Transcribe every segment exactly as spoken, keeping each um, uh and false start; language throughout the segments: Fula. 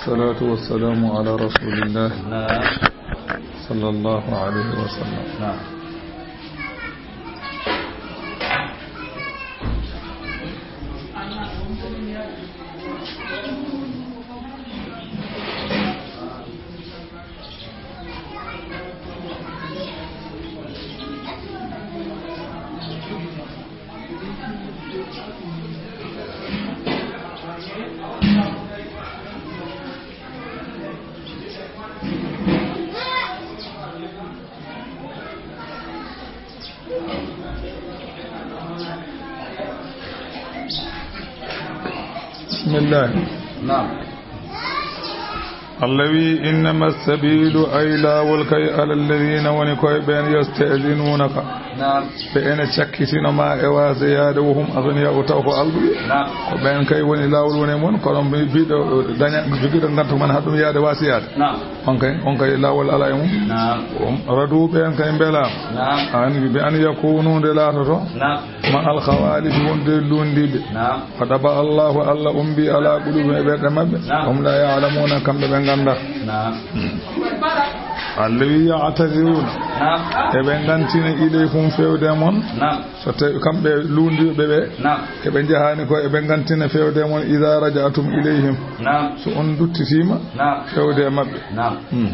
الصلاة والسلام على رسول الله. نعم. صلى الله عليه وسلم. نعم. بسم الله. نعم. Allah wi, "Innama sabilu, ay laawol kay, ala alladina woni koye ɓen, yasta'zinunaka." Naam. Ɓe ene cakkitino ma e waasde yaade, wo hum agniya, o taw ko alɗuɓe. Naam. Ko ɓen kay woni laawol woni e mon, kono mbi-, biɗo daña, jogiɗo ngantu man haɗum yaade waasi yaade. Naam. On kay, on kay laawol ala e mum. Naam. Radu ɓen kay mbelaama. Naam. An, bi an yakunu nde laatoto. Naam. Ma al khawalifi wonde luundiiɓe. Naam. Wa daba Allahu, Allah umbi ala qulubi e ɓerɗe maɓɓe. Naam. Hum la ya'lamuna, kamɓe ɓe ngannda. Naam. Allah wi ya'taziruna. Naam. Eɓe ngantina ilaykum fewde mon. Naam. So tawi kamɓe luundiiɓe ɓe. Naam. Eɓe njahani ko eɓe ngantina fewde mon idha raja'tum ilayhim. Naam. So on duttitiima. Naam. Fewde maɓɓe. Naam. Hmm.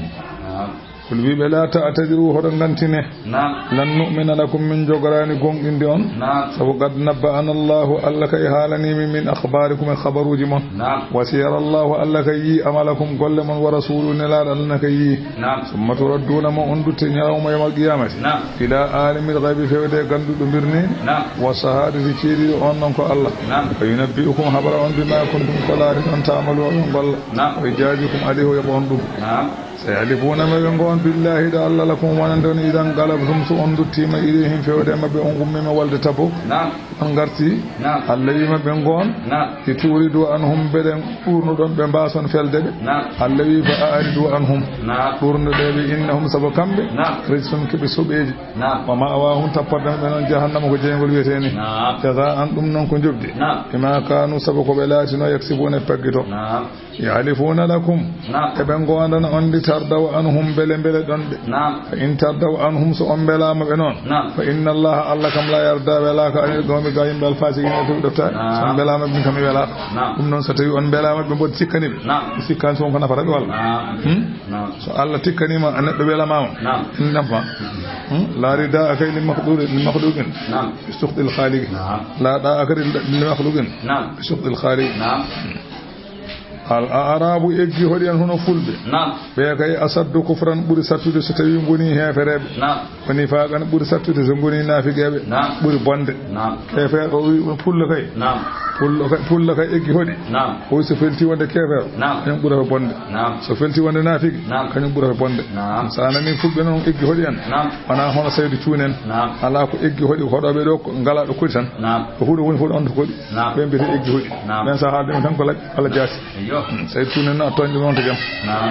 Naam. Kul wiɓe, "La ta'tadiru, hoto ngantine. Naam. Lan nu'mina lakum, min jogoraani gonɗinde on. Naam. Sabu qad nabba'ana Allahu, Allah kay haalanii min, min akhbarikum e khabaruuji mon. Naam. Wa siyara Allahu, Allah kay yii amalakum golle mon, wa rasulu nelaaɗo Allah kay yii. Naam. Summa turadduna mo on dutte ñalawma yawmal qiyamati. Naam. Ila alimil ghaybi fewde gannduɗo mbirniiɗo. Naam. Wa shahadati ceediiɗo on non ko Allah. Naam. Fa yunabbi'ukum habara on bima kuntum ko laari ɗon ta'malu on golla. Naam. Wa yujazikum alayhi o yoɓa on ɗum. Naam. Sayahlifuuna, ma ɓe ngoon, billaahi, ɗo Allah lakum wonande on, idan qalabtum, so on nduttiima, ilayhim, fewde e maɓɓe, on ummiima walde Tabuk. Naam. On ngarti. Naam. Allah wi maɓɓe ngoon. Naam. Li tu'ridu anhum, mbeɗen ɓurnuɗon ɓe mbaason felde ɓe. Naam. Allah wi fa a'ridu anhum. Naam. Ɓurnuɗe ɓe, innahum, sabu kamɓe. Naam. Rijsun, ko ɓe soɓeeji. Naam. Wa ma'waahum, tapporde maɓɓe noon jahannama ko jeyngol wiyetee ni. Naam. Jazaan, ɗum noon ko njoɓdi. Naam. Bima kaanu, sabu ko ɓe laatino, yaksibuuna, e paggito. Naam. Yahlifuuna lakum, naam, eɓe ngoondana on, li tardaw anhum, mbele mbeleɗon ɓe. Naam. Fa in tardaw anhum, so on mbelaama ɓe noon. Naam. Fa inna Allaha, Allah kam, la yarda, welaaka, anil qawmi, ga yimɓe, al fasiqina, e ɓe ɗoftaani. Naam. So on mbelaama ɓe, min kam mi welaaka. Naam. Ɗum noon, so tawi on mbelaama ɓe, mboɗo sikkani ɓe. Naam. Mi sikkaani so won ko nafata ɓe walla. Naam. Hmm? Naam. So Allah tikkaniima neɗɗo welamaama. Naam. Ene nafa. Hmm? La ridaa kay li makhluqin, li makhluqin. Naam. Bi sukhtil khaliqi. Naam. La daa kay li makhluqin. Naam. Bi sukhtil khaliqi. Naam. Al a'rabu, eggi hoɗi en hono fulɓe. Naam. Ɓe kay asaddu kufran, ɓuri sattude so tawi ngoni heefereɓe. Naam. Wa nifaqan, ɓuri sattude so ngoni naafiqeɓe. Naam. Ɓuri bonde. Naam. Keefeero o wi on pullo kay. Naam. Pullo kay, pullo kay eggi hoɗi. Naam. O wi so felti wonde keefeero. Naam. Kañum ɓurata bonde. Naam. So felti wonde naafiki. Naam. Kañum ɓurata bonde. Naam. So a nani fulɓe noon eggi hoɗi en. Naam. Wona hono Saydu Cuunen. Naam. Alaa ko eggi hoɗi hoɗooɓe ɗo ko ngalaa ɗo koɗi tan. Naam. Ko huɗo woni fof on to koɗi. Naam. Ɓen mbiyete eggi hoɗi. Naam. Ɓen sahaa ɓe tan ko laj-, Allah jaasi. Eyyo. Hmm. Saydu Cuunen noon a tooñde noon to jam. Naam.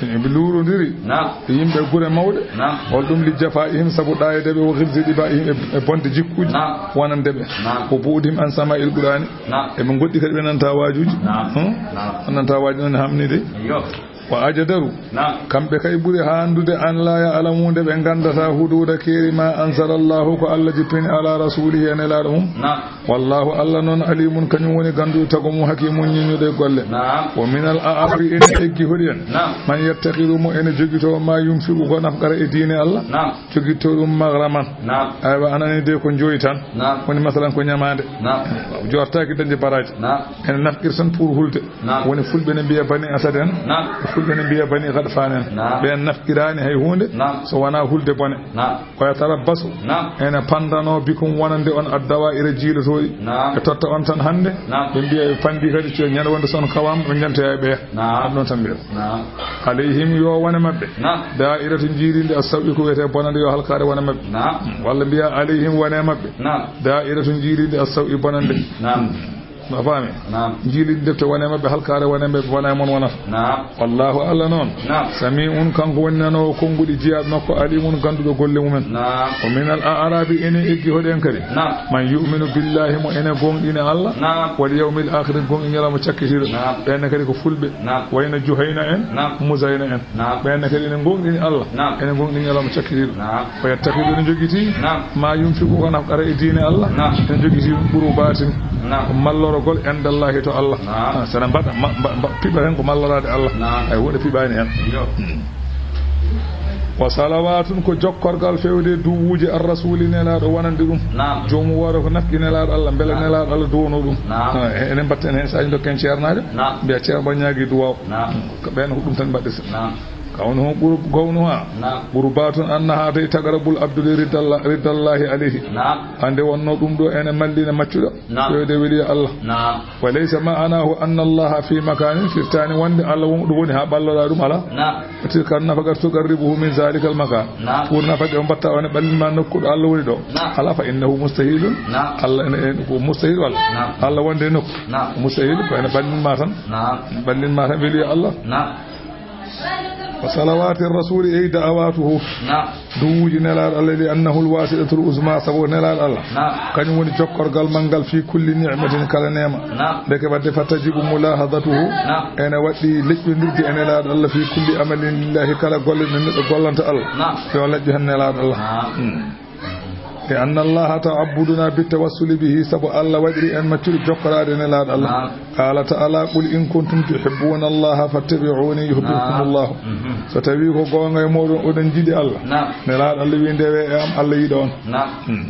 Hmm. Eɓe luurondiri. Naam. E yimɓe gure mawɗe. Naam. Hol ɗum li jafaa'ihim sabu ɗaayde ɓe, wa ghilzi ɗibaa'ihim e, e bonde jikkuuji. Naam. Wonande ɓe. Naam. Wa bu'dihim an sama'il Qur'ani. Naam. Eɓe ngoɗɗi kadi ɓe nanta waajuuji. Naam. Hmm? Naam. Ɓe nanta waaji noon hamni de. Eyyo. Wa ajdaru. Naam. Kamɓe kay ɓuri haandude an la ya'lamu nde ɓe nganndata huduuda keeri ma anzala Allahu ko Allah jippini ala rasulihi e nelaaɗo mum. Naam. Wallahu Allah noon alimun kañum woni gannduɗo tago mum hakimun ñiññuɗo e golle. Naam. Wa minal a'rabi ene eggi hoɗi en. Naam. Man yattakidu mo ene jogito ma yunfiqu ko nafqara e diine Allah. Naam. Jogito ɗum maghraman. Naam. Aywa anani de ko jooyi tan. Naam. Woni masalan ko ñamaande. Naam. Jortaaki dañde baraaji. Naam. Ene nafqir tan pour hulde. Naam. Woni fulɓe ne mbiya Bani Asad en. Naam. Fulɓe ne mbiya Bani Gadfan en. Naam. Ɓen nafqiraani hay huunde. Naam. So wonaa hulde bone. Naam. Wa yatarabbasu. Naam. Ene panndano bikum wonande on addawa'ira jiilotooɗi. Naam. Ɓe totta on tan hannde. Naam. Ɓe mbiya ɓe panndi kadi co ñande wonde so on kawaama ɓe njantoya e ɓeya. Naam. Ɗum noon tan mbiya. Naam. Alayhim yo wone maɓɓe. Naam. Da'iratu jiirinde as-saw'i ko wiyetee bonande yo halkaare wone maɓɓe. Naam. Walla mbiya alayhim wone maɓɓe. Naam. Da'iratu jiirinde as-saw'i bonande. Naam. A faami? Naam. Njiilidi defte wone maɓɓe, halkaare wone maɓɓe, wona e mon wonata. Naam. Wallaahu Allah noon. Naam. Samii'un, kanko woni nanoowo konnguɗi jiyaaɓe makko, aliimun, gannduɗo golle mumen. Naam. Wa minal a'raabi, ene eggi hoɗen kadi. Naam. Man yu'minu billaahi, mo ene goongɗini Allah. Naam. Wal yawmil aakhiri, goongɗini ñalawma cakkitiiɗo. Naam. Ɓeen kadi ko fulɓe. Naam. Wayno Juhayna en, naam, Muzayna en. Naam. Ɓeen kadi ene ngoongɗini Allah. Naam. Ene ngoongɗini ñalawma cakkitiiɗo. Naam. Wa yattakhidhu, ene jogiti. Naam. Ma yunfiqu, ko nafqata e diine Allah. Naam. Ene jogiti ɗum qurubaatin. Naam. Ko mallorogol indallahi to Allah. Naam. Ah, so ene mbaɗa, ma-, mba-, mba-, piɓa heen ko malloraade Allah. Naam. Ay, woɗa piɓaani heen. Iyo. Hmm. Wa salawaatun, ko jokkorgal fewde duwuuje ar rasuuli nelaaɗo wonande ɗum. Naam. Joomum wooro ko nafqi nelaaɗo Allah, mbela, naam, nelaaɗo Allah duwono ɗum. Naam. Ah, e-, enen mbatten heen, so a ndokken ceernaajo. Naam. Mbiya ceerno mbaɗ ñaagi duwaaw. Naam. Ko ɓeen ko ɗum tan mbaɗɗata. Naam. Kawnuhu quru-, kawnuha. Naam. Qurbatun annaha tawi taqrabul abdu li ridalla-, ridallahi alayhi. Naam. Hannde wonno ɗum ɗo ene mallina maccuɗo. Naam. Fewde weliyo Allah. Naam. Wa laysa ma'anahu anna Allaha fi makanin, firtaani wonde Allah won ɗo woni haa ɓalloɗaa ɗum, alaa. Naam. Wa tilka nafaqat tuqarribuhu min zalikal makan. Naam. Pour nafaqe o mbatta on e ɓallin ma nokku ɗo Allah woni ɗo. Naam. Alaa, fa innahu mustahilun. Naam. Allah ene, ene ko mustahil walla. Naam. Allah wonde e nokku. Naam. Mustahil ko ene ɓallin ma tan. Naam. Ɓallin ma tan weliyo Allah. Naam. Wa salawati rasuli ay da'awatuhu. Naam. Duwuuji nelaaɗo Allah, li annahu alwasilatul uzma, sabu nelaaɗo Allah. Naam. Kañum woni jokkorgal manngal fi kulli ni'matin, kala neema. Naam. Ndeke wadde fatajibu mulahadatuhu. Naam. Ene waɗɗi leƴƴondirde e nelaaɗo Allah fi kulli amalin lillahi, kala golle ɗe neɗɗo gollanta Allah. Naam. Yo leƴƴo heen nelaaɗo Allah. Naam. Hmm. Li anna Allaha ta'abbaduna bit tawassuli bihi, sabu Allah waɗiri en maccuɗo jokkoraade nelaaɗo Allah. Naam. Qala ta'ala, qul in kuntum tuhibbuna Allaha fattabi'uni yuhbibkumullah. Naam. Mhm. So tawi ko goonga e mooɗon oɗon njiɗi Allah. Naam. Nelaaɗo Allah wi ndewe e am Allah yiɗa on. Naam. Hmm.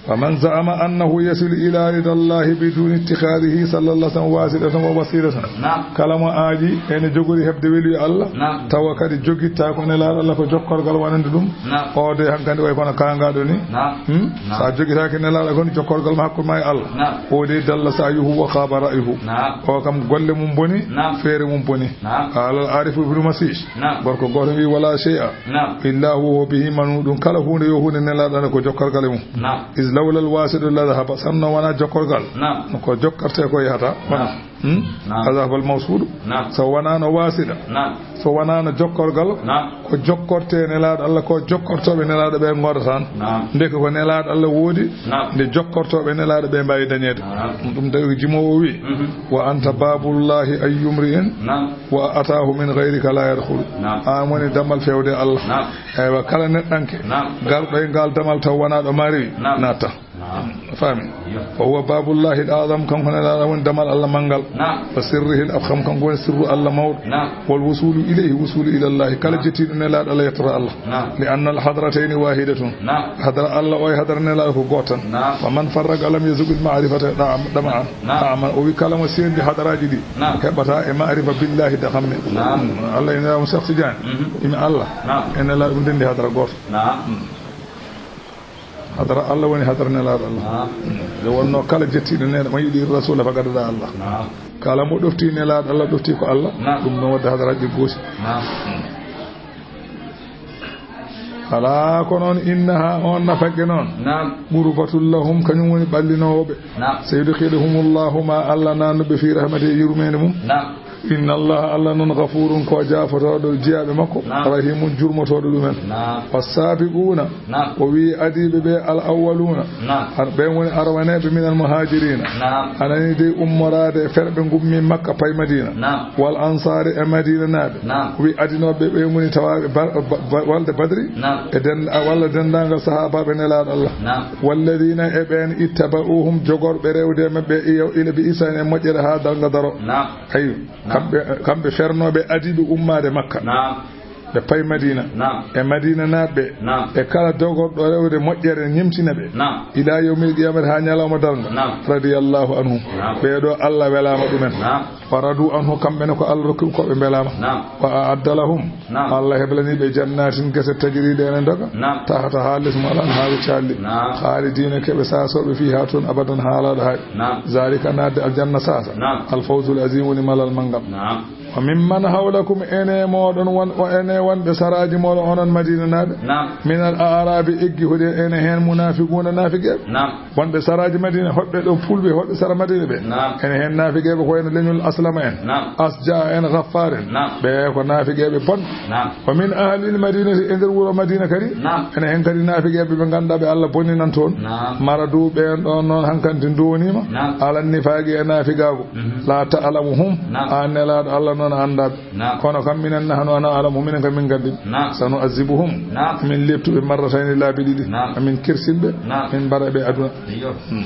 Faman za'ama annahu yasilu ila ridallahi biduni ittikhadihi sallallahu alaihi wasallam wasilatan wa wasilatan. Naam. Kala mo aaji ene jogori heɓde weliyo Allah. Naam. Tawa kadi jogitta ko nelaaɗo Allah ko jokkorgal wonande ɗum. Naam. O de hankandi way kono kaangaɗo ni. Naam. Hmm? Naam. Sa jogitaake nelaaɗo kon jokkorgal ma hakkunde ma e Allah. Naam. O de dalla sa'yuhu wa khaba ra'yuhu. Naam. O kam golle mum boni, naam, feere mum boni. Naam. Qala al-arifu ibnu Masih. Naam. Gorko gooto wi wala shay'a. Naam. Illa huwa bihi manu, ɗum kala huunde yo huunde nelaaɗo ko jokkorgal e mum. Naam. Is lawla al-wasilu la dhahaba, sanno wona jokkorgal. Naam. Ko jokkarte ko yahata. Naam. Hmm? Naam. Adhahaba al-mawsulu. Naam. So wonano wasila. Naam. So wonano jokkorgal. Naam. Ko jokkorte nelaaɗo Allah, ko jokkortooɓe nelaaɗo ɓe ngoodata tan. Naam. Ndeke ko nelaaɗo Allah woodi. Naam. Nde jokkortooɓe nelaaɗo ɓe mbaawi dañeede. Naam. Ɗum tawi ko jimoowo wi. Mhm. Wa anta babullahi ayyumri'in. Naam. Wa ataahu min ghayrika la yadkhulu. Naam. An woni damal fewde Allah. Naam. Eywa, kala neɗɗanke, naam, garɗo e ngal damal taw wonaa ɗo ma rewi, naam, natta. Naam. A faami? Iyo. Wa huwa babullahi al-a'zam, kanko nelaaɗo woni damal Allah manngal. Naam. Wa sirrihi al-afkham, kanko woni sirru Allah mawɗo. Naam. Wal wusulu ilayhi wusulu ila Allah, kala, naam, jettiiɗo nelaaɗo Allah yettoto Allah. Naam. Li anna al-hadratayni wahidatun. Naam. Hadara Allah o e hadara nelaaɗo ko gooto tan. Naam. Wa man farraqa lam yazuk al-ma'rifata da'am-, dama'an. Naam. Da'aman, o wi kala mo sendi hadaraaji ɗi, naam, heɓata e ma'rifa billahi dakamme. Naam. Allah ina mo Cheikh Tidiane. Mhm. Ina Allah. Naam. Ina la ɗum dendi hadara gooto. Naam. Hadara Allah woni hadara nelaaɗo Allah. Naam. Nde wonno kala jettiiɗo neɗɗo mo yiɗi rasula faqad da Allah. Naam. Kala mo ɗofti nelaaɗo Allah ɗofti ko Allah. Naam. Ɗum no wadde hadaraaji goosi. Naam. Alaa ko noon, innaha, on nafaqe noon. Naam. Qurbatun lahum, kañum woni ɓallinoowo ɓe. Naam. Sayudkhiluhumullahu, ma Allah naatnu ɓe fi rahmati e yurmeende mum. Naam. Inna Allah, Allah noon, ghafurun, ko jaafotooɗo jiyaaɓe makko, naam, rahimun, jurmotooɗo ɗumen. Naam. Wassabiquna, naam, o wi adiiɓe ɓe al awwaluna. Naam. Ar-, ɓen woni arwaneeɓe minal muhajirina. Naam. A nani dey ummoraade e ferɓe ngummi Makka pay Madina. Naam. Wal ansaari e Madina naaɓe. Naam. O wi adinooɓe ɓe ngoni tawaaɓe ba-, ba-, ba-, walde Badri. Naam. E den-, a-, walla denndaangal sahaabaaɓe nelaaɗo Allah. Naam. Walladina e ɓeen ittaba'uhum jogorɓe rewde e maɓɓe iyo ila bi ihsan e moƴƴere haa darnga daro. Naam. Ayo. Naam. Kamɓe, kamɓe fernooɓe adiiɓe ummaade Makka. Naam. Ɓe payi Madina. Naam. E Madina naaɓe. Naam. E kala dogorɗo rewde moƴƴere ñemtina ɓe. Naam. Ila yawmil qiyamati haa ñalawma darnga. Naam. Radiyallahu anhum. Naam. Ɓee ɗo Allah welaama ɗumen. Naam. Wa radu anhu, kamɓe ne ko Allah rokki ko ɓe mbelaama. Naam. Wa a'adda lahum. Naam. Allah heblani ɓe jannatin gese tajri ɗe ene doga. Naam. Tahta haa les mum al anhaaru calli. Naam. Khalidina keɓe saasooɓe fiha toon abadan haalaaɗo hay. Naam. Zalika naatde aljanna saasa. Naam. Al fawzul azim woni malal manngal. Naam. وممن حولكم, ene mooɗon won, o ene wonɓe saraaji mooɗon, onon Madiinanaaɓe. نعم. من الأعراب, eggi hoɗi, ene heen munaafiquuna, naafiqeeɓe. نعم. Wonɓe saraaji Madiina, hoɗɓe ɗo Fulɓe, hoɗɓe sara Madiina ɓe. نعم. Ene heen naafiqeeɓe ko wayno leñol Aslama en. نعم. Asja en, Gaffaar en. نعم. Ɓe ko naafiqeeɓe bonɓe. نعم. ومن أهل المدينة, e nder wuro Madiina kadi. نعم. Ene heen kadi naafiqeeɓe ɓe ngannduɗaa ɓe Allah boninan toon. نعم. Maradu, ɓeen ɗoon noon hankadi ndowniima. نعم. على النفاق, e naafigaagu. Mhm. لا تعلمهم. Naam. Aan Nelaaɗo Allah noon a anndaa ɓe. Naam. Kono kam minen, نحن, أنا أعلم, minen kam min nganndi. Naam. سنعذبهم. Naam. Min leɓtu ɓe مرتين, laabi ɗiɗi. Naam. Min kirsin ɓe. Naam. Min mbara ɓe aduna. Iyo. Hmm.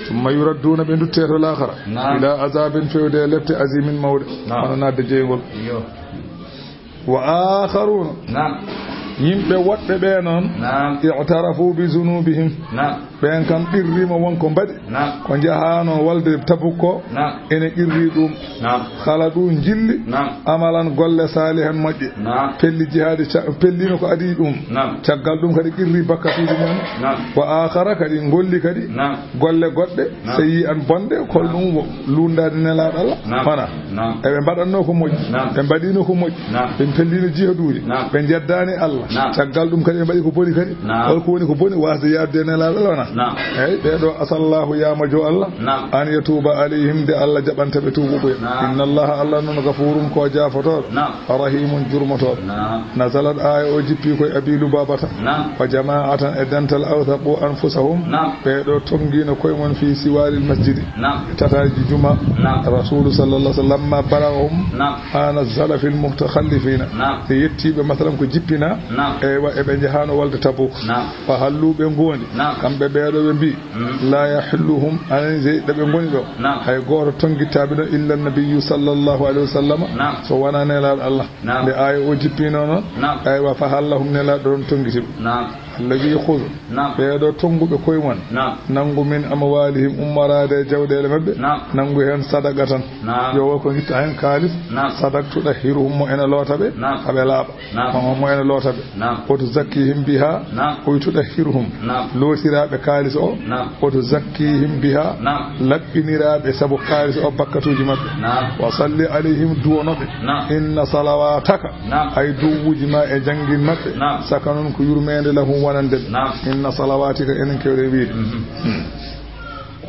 ثم يردون, ɓe ndutte to laakhara. Naam. إلى عذاب, fewde e lepte, عظيم, mawɗe. Naam. Wano naatde jeyngol. Iyo. وآخرون. Naam. Yimɓe woɗɓe ɓe noon. Naam. اعترفوا بذنوبهم. Naam. Ɓeen kam qirriima won ko mbaɗi. Naam. Ko njahaanoo walde Tabuk ko. Naam. Ene qirri ɗum. Naam. خلطوا, njilli. Naam. عملا, golle, صالحا, moƴƴe. Naam. Pelli jihaadi, ca-, pelliino ko adii ɗum. Naam. Caggal ɗum kadi qirri bakkatuuji mum. Naam. وآخر, kadi ngolli kadi. Naam. Golle goɗɗe, Naam. سيئا, bonɗe, ko Naam. ɗum wo-, lunndaade Nelaaɗo Allah. Naam. Hona. Naam. Eɓe mbaɗatnoo ko moƴƴi. Naam. Ɓe mbaɗiino ko moƴƴi. Naam. Ɓe pelliino jihaduuji. Naam. Ɓe njeddaani Allah. Naam. Caggal ɗum kadi ɓe mbaɗi ko boni kadi. Naam. Hol ko woni ko boni? Waasde yaadde e Nelaaɗo Allah, wona? Naam. Eey, ɓee ɗoo, عسى الله, yaama jo Allah. Naam. أن يتوب عليهم, nde Allah jaɓanta ɓe tuubuɓe. Naam. إن الله, Allah noon, غفور, ko jaafotooɗo. Naam. رحيم, jurmotooɗo. Naam. نزلت, aaya o jippi ko e Abi Lubaabata. Naam. وجماعة, e dental, أوثقوا أنفسهم. Naam. Ɓee ɗoo tonngiino koye mum في سوار المسجد. Naam. Tataaji juma. Naam. الرسول صلى الله عليه وسلم لما بلغهم Naam. ما نزل في المتخلفين. Naam. E yettiiɓe, masalan, ko jippinaa. Naam. Eywa, eɓe njahaano walde Tabuk. Naam. Wa hallu, ɓe ngondi. Naam. Kamɓe ɓee ɗoo ɓe mbii, Mm. لا يحلهم, anen jey ɗo ɓe ngoni ɗo. Naam. Hay gooto tonngittaaɓe ɗon إلا النبي صلى الله عليه وسلم. Naam. So wonaa Nelaaɗo Allah. Naam. Nde aaya o jippinoo noon, Naam. Aywa, فحلهم, Nelaaɗo ɗon tonngiti ɓe. Naam. الذي خذ. Naam. Ɓee ɗoo tonnguɓe koye mon. Naam. Nanngu من أموالهم, ummoraade e jawɗeele maɓɓe. Naam. Nanngu heen صدقة. Naam. Yo wo ko ngitta heen kaalis. Naam. صدقة تطهرهم, mo ene loota ɓe. Naam. Haa ɓe laaɓa. Naam. Mo, mo ene loota ɓe. Naam. وتزكيهم بها. Naam. وتطهرهم. Naam. Lootiraaɓe kaalis o. Naam. وتزكيهم بها. Naam. Laɓɓiniraaɓe sabu kaalis o bakkatuuji maɓɓe. Naam. وصل عليهم, duwono ɓe. Naam. إن صلواتك. Naam. Hay duwuuji ma e janngin maɓɓe. Naam. سكن, ko yurmeende, لهم, wonande ɓe. Naam. إن صلواتك, enen kewre wiide. Mhm. Hmm.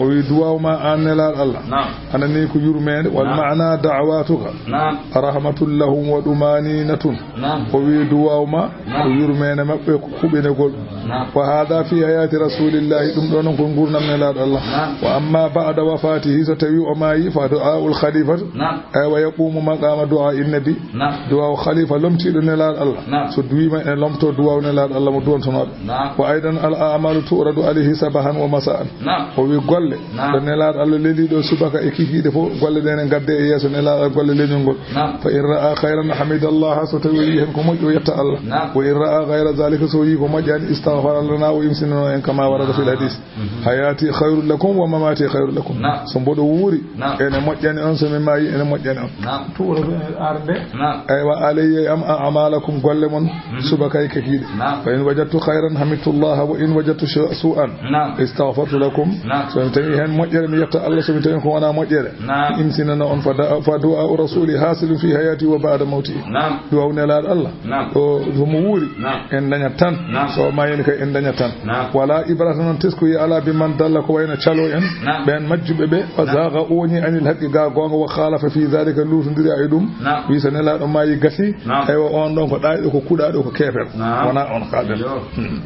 O wi duwaaw ma an Nelaaɗo Allah. Naam. Ana ni ko yurmeende, Naam. والمعنى دعواتك. Naam. رحمة لهم وطمأنينة. Naam. O wi duwaaw ma Naam. Ko yurmeende maɓɓe, ko huɓinegol. Naam. وهذا في حياة رسول الله, ɗum ɗoo noon ko nguurndam Nelaaɗo Allah. Naam. وأما بعد وفاته, so tawii o maayi, فدعاء الخليفة. Naam. Eywa, يقوم مقام دعاء النبي. Naam. Duwaaw khalifa lomtiiɗo Nelaaɗo Allah. Naam. So duwiima, ene lomtoo duwaaw Nelaaɗo Allah mo duwantonooɓe. Naam. وأيضا الأعمال تعرض عليه صباحا ومساء. Naam. O wi golle, Naam. Ɗo Nelaaɗo Allah leliiɗo subaka e kikiiɗe fof, golle ɗe ene ngadde e yeeso Nelaaɗo Allah, golle leñol ngol. Naam. فإن رأى خيرا حمد الله, so tawii o yii heen ko moƴƴi, o yetta Allah. Naam. وإن رأى غير ذلك, so yii ko moƴƴaani, استغفر لنا, o imsinano en, كما ورد في الحديث. Mhm. حياتي خير لكم ومماتي خير لكم. Naam. So mboɗo wuuri, Naam. Ene moƴƴani on, so mi maayi, ene moƴƴani on. Naam. Tuura ɓe arde. Naam. Eywa, علي am أعمالكم, golle mon, Mhm. subaka e kikiiɗe. Naam. فإن وجدت خيرا حمدت الله وإن وجدت ش-, سوءا Naam. استغفرت لكم. Naam. So mi tawi heen moƴƴere, mi yetta Allah, so mi tawi ko wonaa moƴƴere, Naam. Mi imsinana on. فد-, فدعاء الرسول حاصل في حياته وبعد موته. Naam. Duwaaw Nelaaɗo Allah. Naam. O, so mo wuuri, Naam. En dañat tan. Naam. So o maayini kay, en dañat tan. Naam. ولا عبرة, noon teskuya alaa, بمن ضل, ko wayno calo en. Naam. Ɓeen majjuɓe ɓe, Naam. وزاغ, ooñi, عن الحق, ga goonga, وخالف في ذلك, luutondiri e ɗum. Naam. Wi so Nelaaɗo maayi, gasi. Naam. Eywa, on ɗon ko ɗaayɗo, ko kuɗaaɗo, ko keefeero. Naam. Wonaa on kaaɗen. Iyo. Hmm.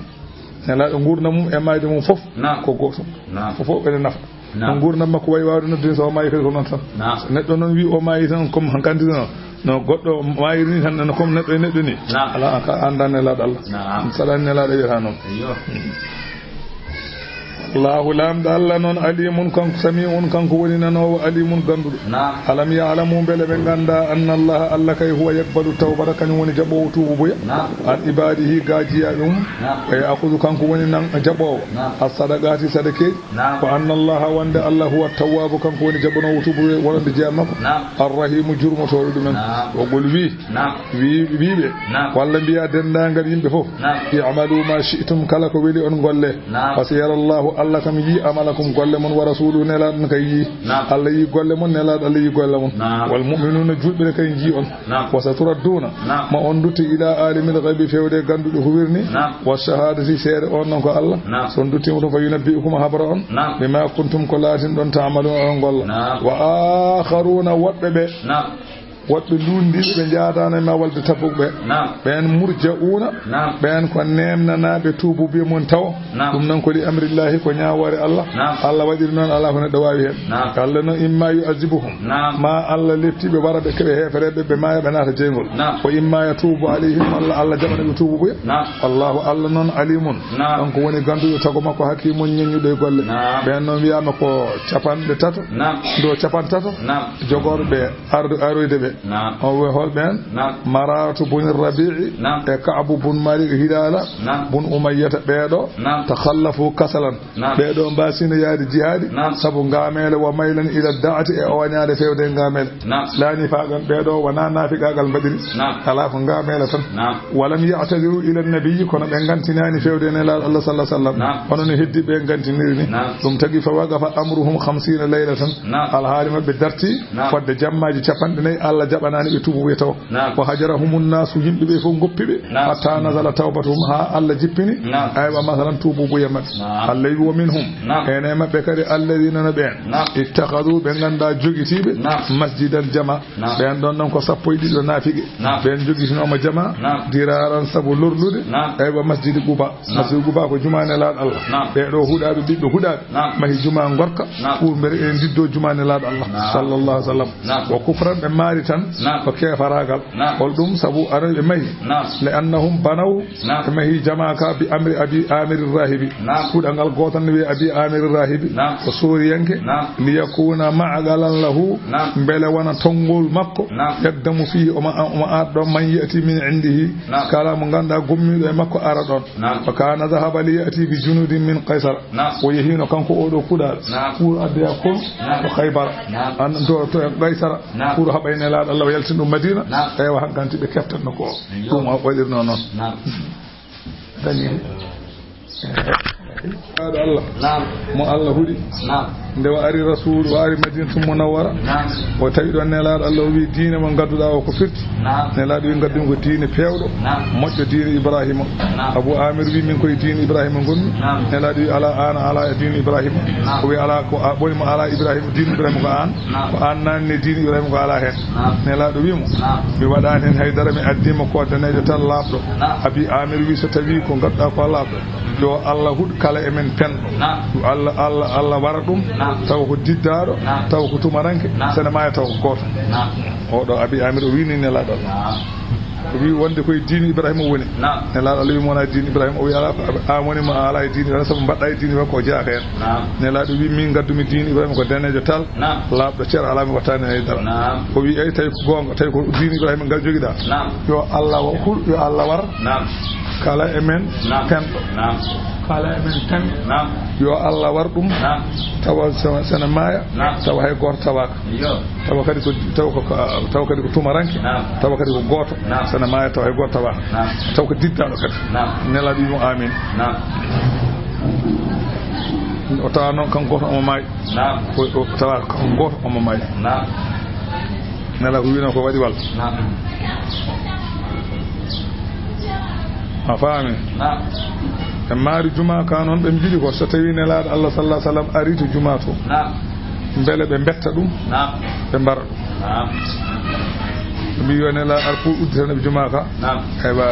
Nelaaɗo nguurndam mum e maayde mum fof Naam. Ko gootum. Naam. Fof fof ene nafa. Naam. No nguurndam makko wayi waawde noddude, so o maayi kadi ko noon tan. Naam. So neɗɗo noon wi o maayi tan, comme hankandi no, no goɗɗo maayiri ni tan, no comme neɗɗo e neɗɗo ni. Naam. Alaa, an ka a anndaa Nelaaɗo Allah. Naam. Saɗaani Nelaaɗo wiyata noon. Iyo. Allahu, Laamɗo Allah noon, عليم, kanko سميع, kanko woni nanoowo, عليم, gannduɗo. Naam. ألم يعلموا, mbele ɓe nganndaa, أن الله, Allah kay, هو يقبل التوبة, kañum woni jaɓoowo tuububuya, Naam. عن عباده, ga jiyaaɓe mum, Naam. ويأخذ, kanko woni nan-, jaɓoowo, Naam. الصدقات, sadakeeji, Naam. وأن الله, wonde Allah, هو التواب, kanko woni jaɓanoowo tuububuya wonande jiyaaɓe makko, Naam. الرحيم, jurmotooɗo ɗumen. Naam. O gol wi, Naam. Wi-, wiiɓe, Naam. Walla mbiya denndaangal yimɓe fof, Naam. اعملوا ما شئتم, kala ko weli on golle. Naam. فسيرى الله, Allah kam yii amalakum, golle mon, wa rasuluhu, nelaaɗo on kay yii. Naam. Allah yii golle mon, nelaaɗo Allah yii golle mon. Naam. Wal mu'minuuna, juulɓe ne kay njii on. Naam. Wa saturadduna, naam, ma on dutte ila alimil ghaybi, fewde ganduɗo ko wirni. Naam. Wa shahadati, seede on non ko Allah. Naam. So on duttima ɗum, fa yunabbi'ukum, habra on. Naam. Bima kuntum, ko laatin ɗon, ta'maluna, on golla. Naam. Wa akharuna, woɗɓe ɓe. Naam. Woɗɓe luundiiɓe ɓe njaadaano e ma walde Tabuk ɓe. Naam. Ɓeen murja'uuna. Naam. Ɓeen ko neemnanaaɓe tuubuubuya mum taw. Naam. Ɗum noon ko li amrillahi, ko ñaawoore Allah. Naam. Allah waɗiri noon, alaa ko neɗɗo waawi heen. Naam. Allah noon, imma yu'azibuhum. Naam. Ma Allah leptiɓe, wara ɓe keɓe heefereɓe, ɓe maaya, ɓe naata jeyngol. Naam. Wa imma yatuubu alayhim, walla Allah jaɓana ɓe tuubuubuya. Naam. Allahu Allah noon alimun. Naam. Kanko woni ganduɗo tago makko, hakimun, ñeññuɗo e golle. Naam. Ɓeen noon wiyaama ko capanɗe tato. Naam. Ɗo capanɗe tato. Naam. Jogorɓe ardu aroyde ɓe. Naam. O wi hol ɓeen? Naam. Mararatu bun Rabi'i. Naam. E Ka'bu bun Malik Hilala. Naam. Bun Umayyata ɓeeɗo. Naam. Takhallafu kasalan. Naam. Ɓeeɗo mbaasino yaade jihaadi. Naam. Sabu ngaameele, wa maylan ila da'ati, e owañaade fewde ngaameele. Naam. Laa nifaqan, ɓeeɗo wonaa naafiqaagal mbaɗiri. Naam. Alaa ko ngaameele tan. Naam. Walam ya'tadiru ila nabiyyi, kono ɓe ngantinaani fewde e Nelaaɗo Allah sallallahu alaihi wasallam. Naam. Hono no heddiiɓe ɓe ngantiniri ni. Naam. Ɗum tagi fa waqafa amruhum khamsina laylatan. Naam. Alhaali maɓɓe darti. Naam. Fodde jammaaji capanɗe nayi, Allah jaɓanaani ɓe tuubuubuya taw. Naam. Wa hajarahum nnaasu, yimɓe ɓe fof ngoppi ɓe. Naam. Hatta nazala tawbatuhum, haa Allah jippini. Naam. Aywa, masalan, tuubuubuya maɓɓe. Naam. Allah wi, wa minhum. Naam. Ene maɓɓe kadi, alladina, no ɓeen. Naam. Ittakhadhu, ɓe nganndaa jogitiiɓe. Naam. Masjidan, jama. Naam. Ɓeen ɗoon noon ko sappo e ɗiɗo naafiqe. Naam. Ɓeen jogitinooma jama. Naam. Diraran, sabu lorlude. Naam. Aywa, masjidi Quba. Naam. Masjidi Quba ko jumaa Nelaaɗo Allah. Naam. Ɓee ɗoo huɗaaɓe, ɓiɓɓe huɗaaɓe. Naam. Mahi jumaa ngorka. Naam. Pour mbele en ndiddoo jumaa Nelaaɗo Allah. Naam. Sallallahu alaihi wasallam. Naam. Wa kufran, ɓe maari tan. Naam. Ko keefaraagal. Naam. Hol ɗum? Sabu aroy ɓe mahi. Naam. Li annahum banaw. Naam. Ɓe mahi jamaa ka bi amri Abi Amir Rahibi. Naam. Kuuɗal ngal gootal ne wiye Abi Amir Rahibi. Naam. Ko sooriyanke. Naam. Liyakuna ma'qalan lahu. Naam. Mbele wona tonngol makko. Naam. Yaqdamu fihi, omo, omo aɗɗo man ya'ti min indihi. Naam. Kala mo ngannduɗaa gommiiɗo e makko ara ɗoon. Naam. Wa kana dhahaba liya'ti bi junudin min Qaysar. Naam. O yehiino kanko oo ɗoo kuuɗal. Naam. Pour addoya konu. Naam. To Khaybara. Naam. An to, to Qaysara. Naam. Pour haɓa e Nelaaɗo Allah o yaltin ɗum Madina. Naam. Ewa, hankanti ɓe keftatno ko. Yo. Ɗum o waɗirno noon. Naam. Dañi. Nelaaɗo Allah. Naam. Mo Allah huɗi. Naam. Nde o ari Rasuul, o ari Madinatul Munawwara. Naam. O tawi ɗoon Nelaaɗo Allah, o wi, "Diine mo ngadduɗaa o ko firti?" Naam. Nelaaɗo wi, "Ngaddumi ko diine peewɗo, naam, moƴƴo, diine Ibrahima." Naam. Abu Amir wi, "Min koye diine Ibrahima ngonmi." Naam. Nelaaɗo wi, "Alaa, aan a alaa e diine Ibrahima." Naam. O wi, "Alaa, ko a ɓuri mo alaa Ibrahima, diine Ibrahima ko aan. Naam. Ko aan naanni e diine Ibrahima ko alaa heen." Naam. Nelaaɗo wi mo, naam, "Mi waɗaani heen hay dara, mi addii ma ko daneejo tan laaɓɗo." Naam. Abi Amir wi, "So tawii ko ngadduɗaa ko laaɓɗo, yo Allah huɗ kala e men penɗo." Naam. Yo Allah, Allah, Allah wara ɗum, naam, tawa ko diddaaɗo, naam, tawa ko tumaranke, naam, sene maaya tawa ko gooto. Naam. Oɗo Abi Amir o wiini Nelaaɗo Allah. Naam. O wi wonde koye diine Ibrahima o woni. Naam. Nelaaɗo Allah wi mo wona diine Ibrahima, o wi alaa ko a woni mo alaa e diine Ibrahima, sabu mbaɗɗa e diine Ibrahima ko jeyaa heen. Naam. Nelaaɗo wi min ngaddumi diine Ibrahima ko daneejo tal, naam, laaɓɗo cer, alaa mi wattaani hay dara. Naam. O wi, "Eyi, tawi ko goonga, tawi ko diine Ibrahima ngal jogiɗaa." Naam. Yo Allah wa-, hul-, yo Allah war. Naam. Kala e men, naam, penɗo. Naam. Kala e men penɗo. Naam. Yo Allah war ɗum. Naam. Tawa sene, sene maaya. Naam. Tawa hay gooto tawaaka. Iyo. Tawa kadi ko, tawa ko, tawa kadi ko tumaranke. Naam. Tawa kadi ko gooto. Naam. Sene maaya tawa hay gooto tawaaka. Naam. Tawa ko diddaaɗo kadi. Naam. Nelaaɗo wi mo, "Amin." Naam. O tawa noon kanko gooto omo maayi. Naam. O, o tawa kanko gooto omo maayi. Naam. Nelaaɗo ko wino ko waɗi walla? Naam. A faami? Naam. Ɓe maari jumaa ka noon, ɓe mbiɗi ko so tawi Nelaaɗo Allah sallallahu alaihi wasallam ari to jumaa to. Naam. Mbele ɓe mbetta ɗum, naam, ɓe mbara ɗum. Naam. Ɓe mbi yo Nelaaɗo ar pour udditana ɓe jumaa ka. Naam. Aywa,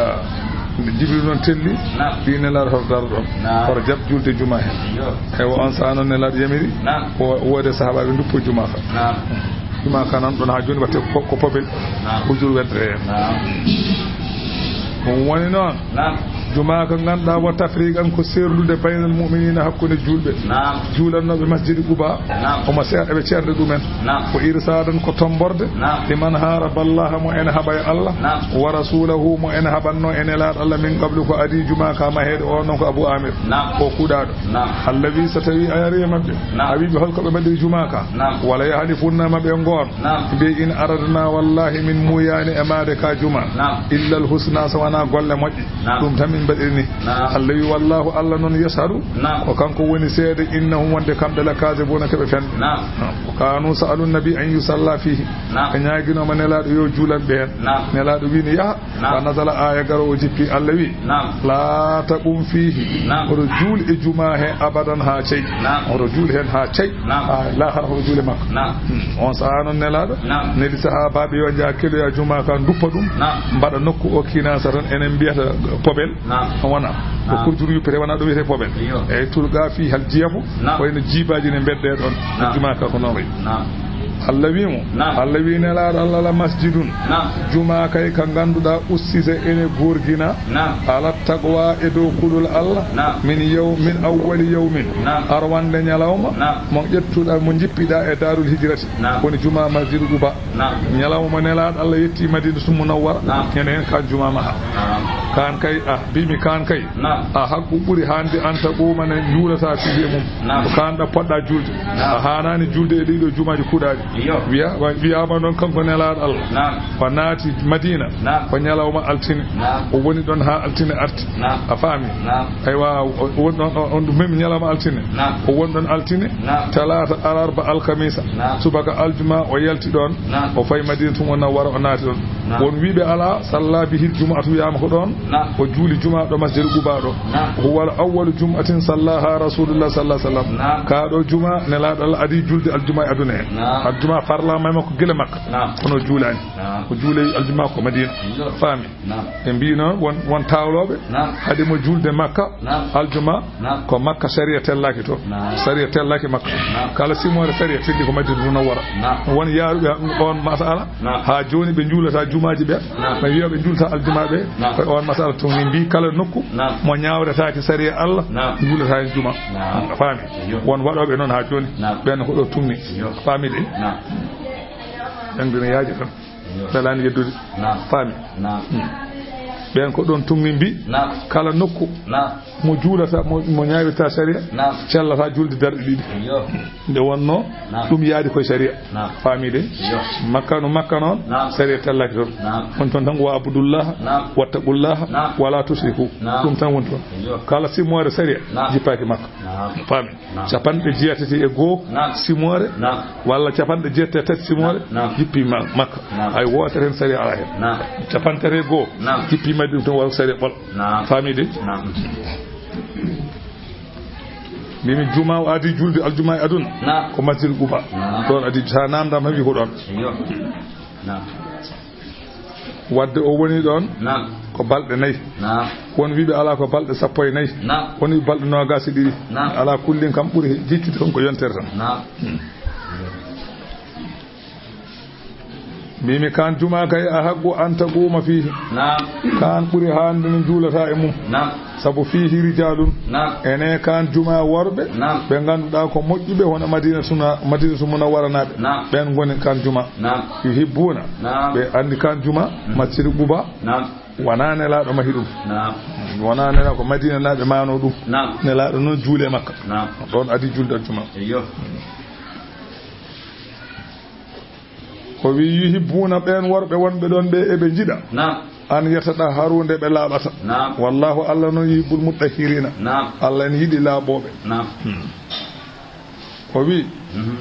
nde Jibril noon telli, naam, wi Nelaaɗo hoto daro ɗoon. Naam. Hoto jaɓ julde jumaa heen. Iyo. Aywa, on sahaa noon Nelaaɗo yamiri, naam, o woode sahaabaaɓe nduppo jumaa ka. Naam. Jumaa ka noon ɗoon haa jooni waɗte ko, ko pobel. Naam. Ko jur weddere heen. Naam. Ɗum woni noon. Naam. Jumaa ka ngannduɗaa wa tafriqan ko seerlude baynal mu'miniina hakkunde juulɓe. Naam. Juulannooɓe masjidi Quba. Naam. Omo seeɗa ɓe ceernde ɗumen. Naam. Ko irsaadan ko tomborde. Naam. Liman haaraba Allaha mo ene haɓa e Allah. Naam. Wa rasuulahu mo ene haɓannoo e Nelaaɗo Allah min qablu ko adii jumaa ka maheede o noon ko Abu Amir. Naam. Ko kuuɗaaɗo. Naam. Allah wi so tawi a ari e maɓɓe. Naam. A wi ɓe holko ɓe mbaɗiri jumaa ka. Naam. Wala yahlifunna ma ɓe ngoon. Naam. Mbi in aradna wallahi min muuyaani e maade ka jumaa. Naam. Illal husna so wonaa golle moƴƴe. Naam. Ɗum tan min Mbaɗiri ni. Naam. Allah wi, "Wallahu, Allah non, yashhadu," Naam. ko kanko woni seede, "innahum," wonde kamɓe, "lakazibuna," keɓe fende. Naam. Naam. Wa kanu sa'alu nabi an yusalla fihi. Naam. Ɓe ñaaginooma Nelaaɗo yo juulan ɓe heen. Naam. Nelaaɗo wi ni yaha. Naam. Fa nazala, aaya garoowo jippi, Allah wi, Naam. "La taqum fihi." Naam. Oto juul e jumaa he abadan haa cey. Naam. Oto juul heen haa cey. Naam. Haa laakhara oto juul e makko. Naam. Hmm. On sahaa noon Nelaaɗo Naam. neli sahaabaaɓe yo njaha keloya jumaa ka, nduppa ɗum, Naam. mbaɗa nokku o kinasa tan, enen mbiyata pobel. Naam. Wona. Ko Naam. kurjuru yuppete, wona ɗum wiyete pobel. Iyo. Eyi, tulqa fi hal jiyafu, Naam. wayno jiibaaji ne mbeddee ɗon. Naam. Jumaa ka ko noon wayi. Naam. Allah wi mo, Naam. Allah wi Nelaaɗo Allah, "La masjidun." Naam. Jumaa kay ka ngannduɗaa ussise ene gorgina. Naam. Ala taqwa, e dow kulol Allah. Naam. Min yaw-, min awwali yawmin. Naam. Arwande ñalawma. Naam. Mo ƴettuɗaa, mo njippiɗaa e Daarul Hijrati. Naam. Woni jumaa Masjidu Quba. Naam. Ñalawma mo Nelaaɗo Allah yetti Madinatul Munawwara. Naam. Ñande heen kan jumaa maha. Naam. Kan kay, ah, mbimi kan kay. Naam. A haqqu ɓuri hande an taquma ne juulata fii e mum. Naam. Ko kan ɗa poɗɗa juulde. Naam. A haanani juulde e ɗiɗo jumaaji kuuɗaaɗi. Iyo. Wiya, wa-, wiyaama noon kanko Nelaaɗo Allah. Naam. O naati Madina. Naam. Ko ñalawma altine. Naam. O woni ɗon haa altine arti. Naam. A faami? Naam. Aywa, o, o woni ɗon, o, on ɗum memi ñalawma altine. Naam. O woni ɗon altine, Naam. talaata, alarba, alkamisa. Naam. Subaka aljuma o yalti ɗon. Naam. O fayi Madinatul Munawwara, o naati ɗon. Naam. Won wiiɓe alaa, salla bihil jumu'atu, wiyaama ko ɗon. Naam. O juuli juma ɗo Masjid Quba ɗo. Naam. Huwa al awwalu jum'atin sallaha Rasulullah sallallahu alaihi wasallam. Naam. Ka ɗo juma Nelaaɗo Allah adi julde aljuma e aduna he. Naam. Aljuma farlaama e makko gila Makka. Naam. Kono o juulaani. Naam. O juuli aljuma ko Madina. Iyo. Faami. Naam. Ɓe mbii noon won, won tawlooɓe. Naam. Hade mo julde Makka, Naam. aljuma, Naam. ko Makka sariya tellaaki toon. Naam. Sariya tellaaki Makka. Naam. Kala simoore sariya telli ko Madina Munawwara. Naam. Won yaaruɓe on masala. Naam. Haa jooni ɓe juulata jumaaji ɓe. Naam. Ɓe wiya ɓe juulata aljuma ɓe. Naam. Ko on masala tun ni mbii kala nokku Naam. mo ñaawretaaki sariya Allah, Naam. juulata heen juma. Naam. A faami? Iyo. Won waɗooɓe noon haa jooni. Naam. Ɓeen ko ɗo tunni. Iyo. Faami de? Naam. Ɓen dina yaaji tan. Iyo. Felaani yeddude. Naam. Faami? Naam. Hmm. Ɓeen ko ɗoon tunni mbii Naam. kala nokku Naam. mo juulata, mo, mo ñaawirta sariya, Naam. cellata julde darɗe ɗiɗi. Iyo. Nde wonnoo, Naam. ɗum yaadi koye sariya. Naam. Faami de? Iyo. Makka no Makka noon, Naam. sariya tellaki toon. Naam. On toon tan, "Wa abudullah, Naam. wattaqullaha, Naam. wala tusriku." Naam. Ɗum tan woni toon. Iyo. Kala simoore sariya, Naam. jippaaki Makka. Naam. Faami? Naam. Capanɗe jeetati e goo Naam. simoore, Naam. walla capanɗe jeetati e tati simoore, Naam. jippi Ma-, Makka. Naam. Hay wootere heen sariya alaa heen. Naam. Capanɗe tati e goo, Naam. jippi Madina toon, walla sariya ɓol. Naam. Faami de? Naam. Mbimi juma o adi julde aljuma e aduna. Naam. Ko Masjid Quba. Naam. Ɗoon adi, sa namdam tan wi ko ɗoon. Iyo. Naam. Wadde o woni ɗoon Naam. ko balɗe nayi. Naam. Won wiiɓe alaa ko balɗe sappo e nayi. Naam. Won wiiɓe balɗe noogaas e ɗiɗi. Naam. Alaa kullin kam ɓuri jiccude toon ko yontere tan. Naam. Hmm. Mbimi kan juma kay a haqqu an taquma fihi. Naam. Kan ɓuri hande no juulata e mum. Naam. Sabu fihi rijalun. Naam. Ene kan juma worɓe. Naam. Ɓe ngannduɗaa ko moƴƴuɓe hono Madina suna, Madina sumuna waranaaɓe. Naam. Ɓen ngoni kan juma. Naam. Yuhibbuna. Naam. Ɓe anndi kan juma. Mm. Masjid Quba. Naam. Wona Nelaaɗo mahi ɗum. Naam. Wona Nelaaɗo, ko Madina naaɓe maano ɗum. Naam. Nelaaɗo noon juule Makka. Naam. Ɗoon adi julde aljuma. Eyyo. O wi yuhibbuna, ɓeen worɓe wonɓe ɗoon ɓe eɓe njiɗa. Naam. An yatadahharu, nde ɓe laaɓata. Naam. Wallahu, Allah noon yuhibbul mutahhirina. Naam. Allah ene yiɗi laaɓooɓe. Naam. Hmm. O wi, Mhm.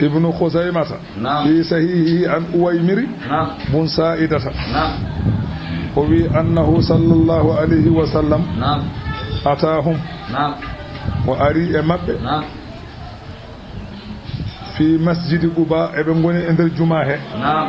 Ibnu Khuzaymata, Naam. fi sahihihi an Uwaymiri Naam. bun Sa'idata. Naam. O wi, annahu sallallahu alayhi wa sallam Naam. atahum. Naam. O ari e maɓɓe. Naam. Fi masjidi Quba, eɓe ngoni e nder juma he. Naam.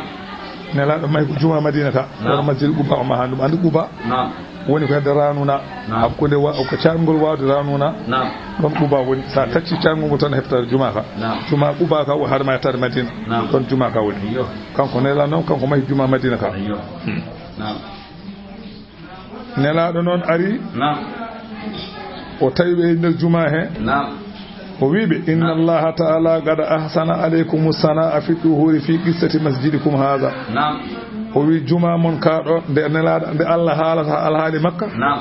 Nelaaɗo mahi ko juma Madina ka. Naam. Kono masjidi Quba o maha ɗum. Anndi Quba Naam. woni ko hedde Ranuna. Naam. Hakkunde wa-, ko caangol waawde Ranuna. Naam. Ɗon Quba woni. Sa tacci caangol ngol tan heftata juma ka. Naam. Juma Quba ka o haɗa ma yettaade Madina. Naam. Ɗon juma ka woni. Iyo. Kanko Nelaaɗo noon, kanko mahi juma Madina ka. Iyo. Hmm. Naam. Nelaaɗo noon ari, Naam. o tawi ɓe e nder juma he. Naam. O wi ɓe, "Inna Naam. Allaha ta'ala qad ahsana alaykumu sana'a fi duhuri fi qissati masjidikum hadha." Naam. O wi, "Juma mon ka ɗo, nde Nelaaɗo, nde Allah haalata alhaali Makka, Naam.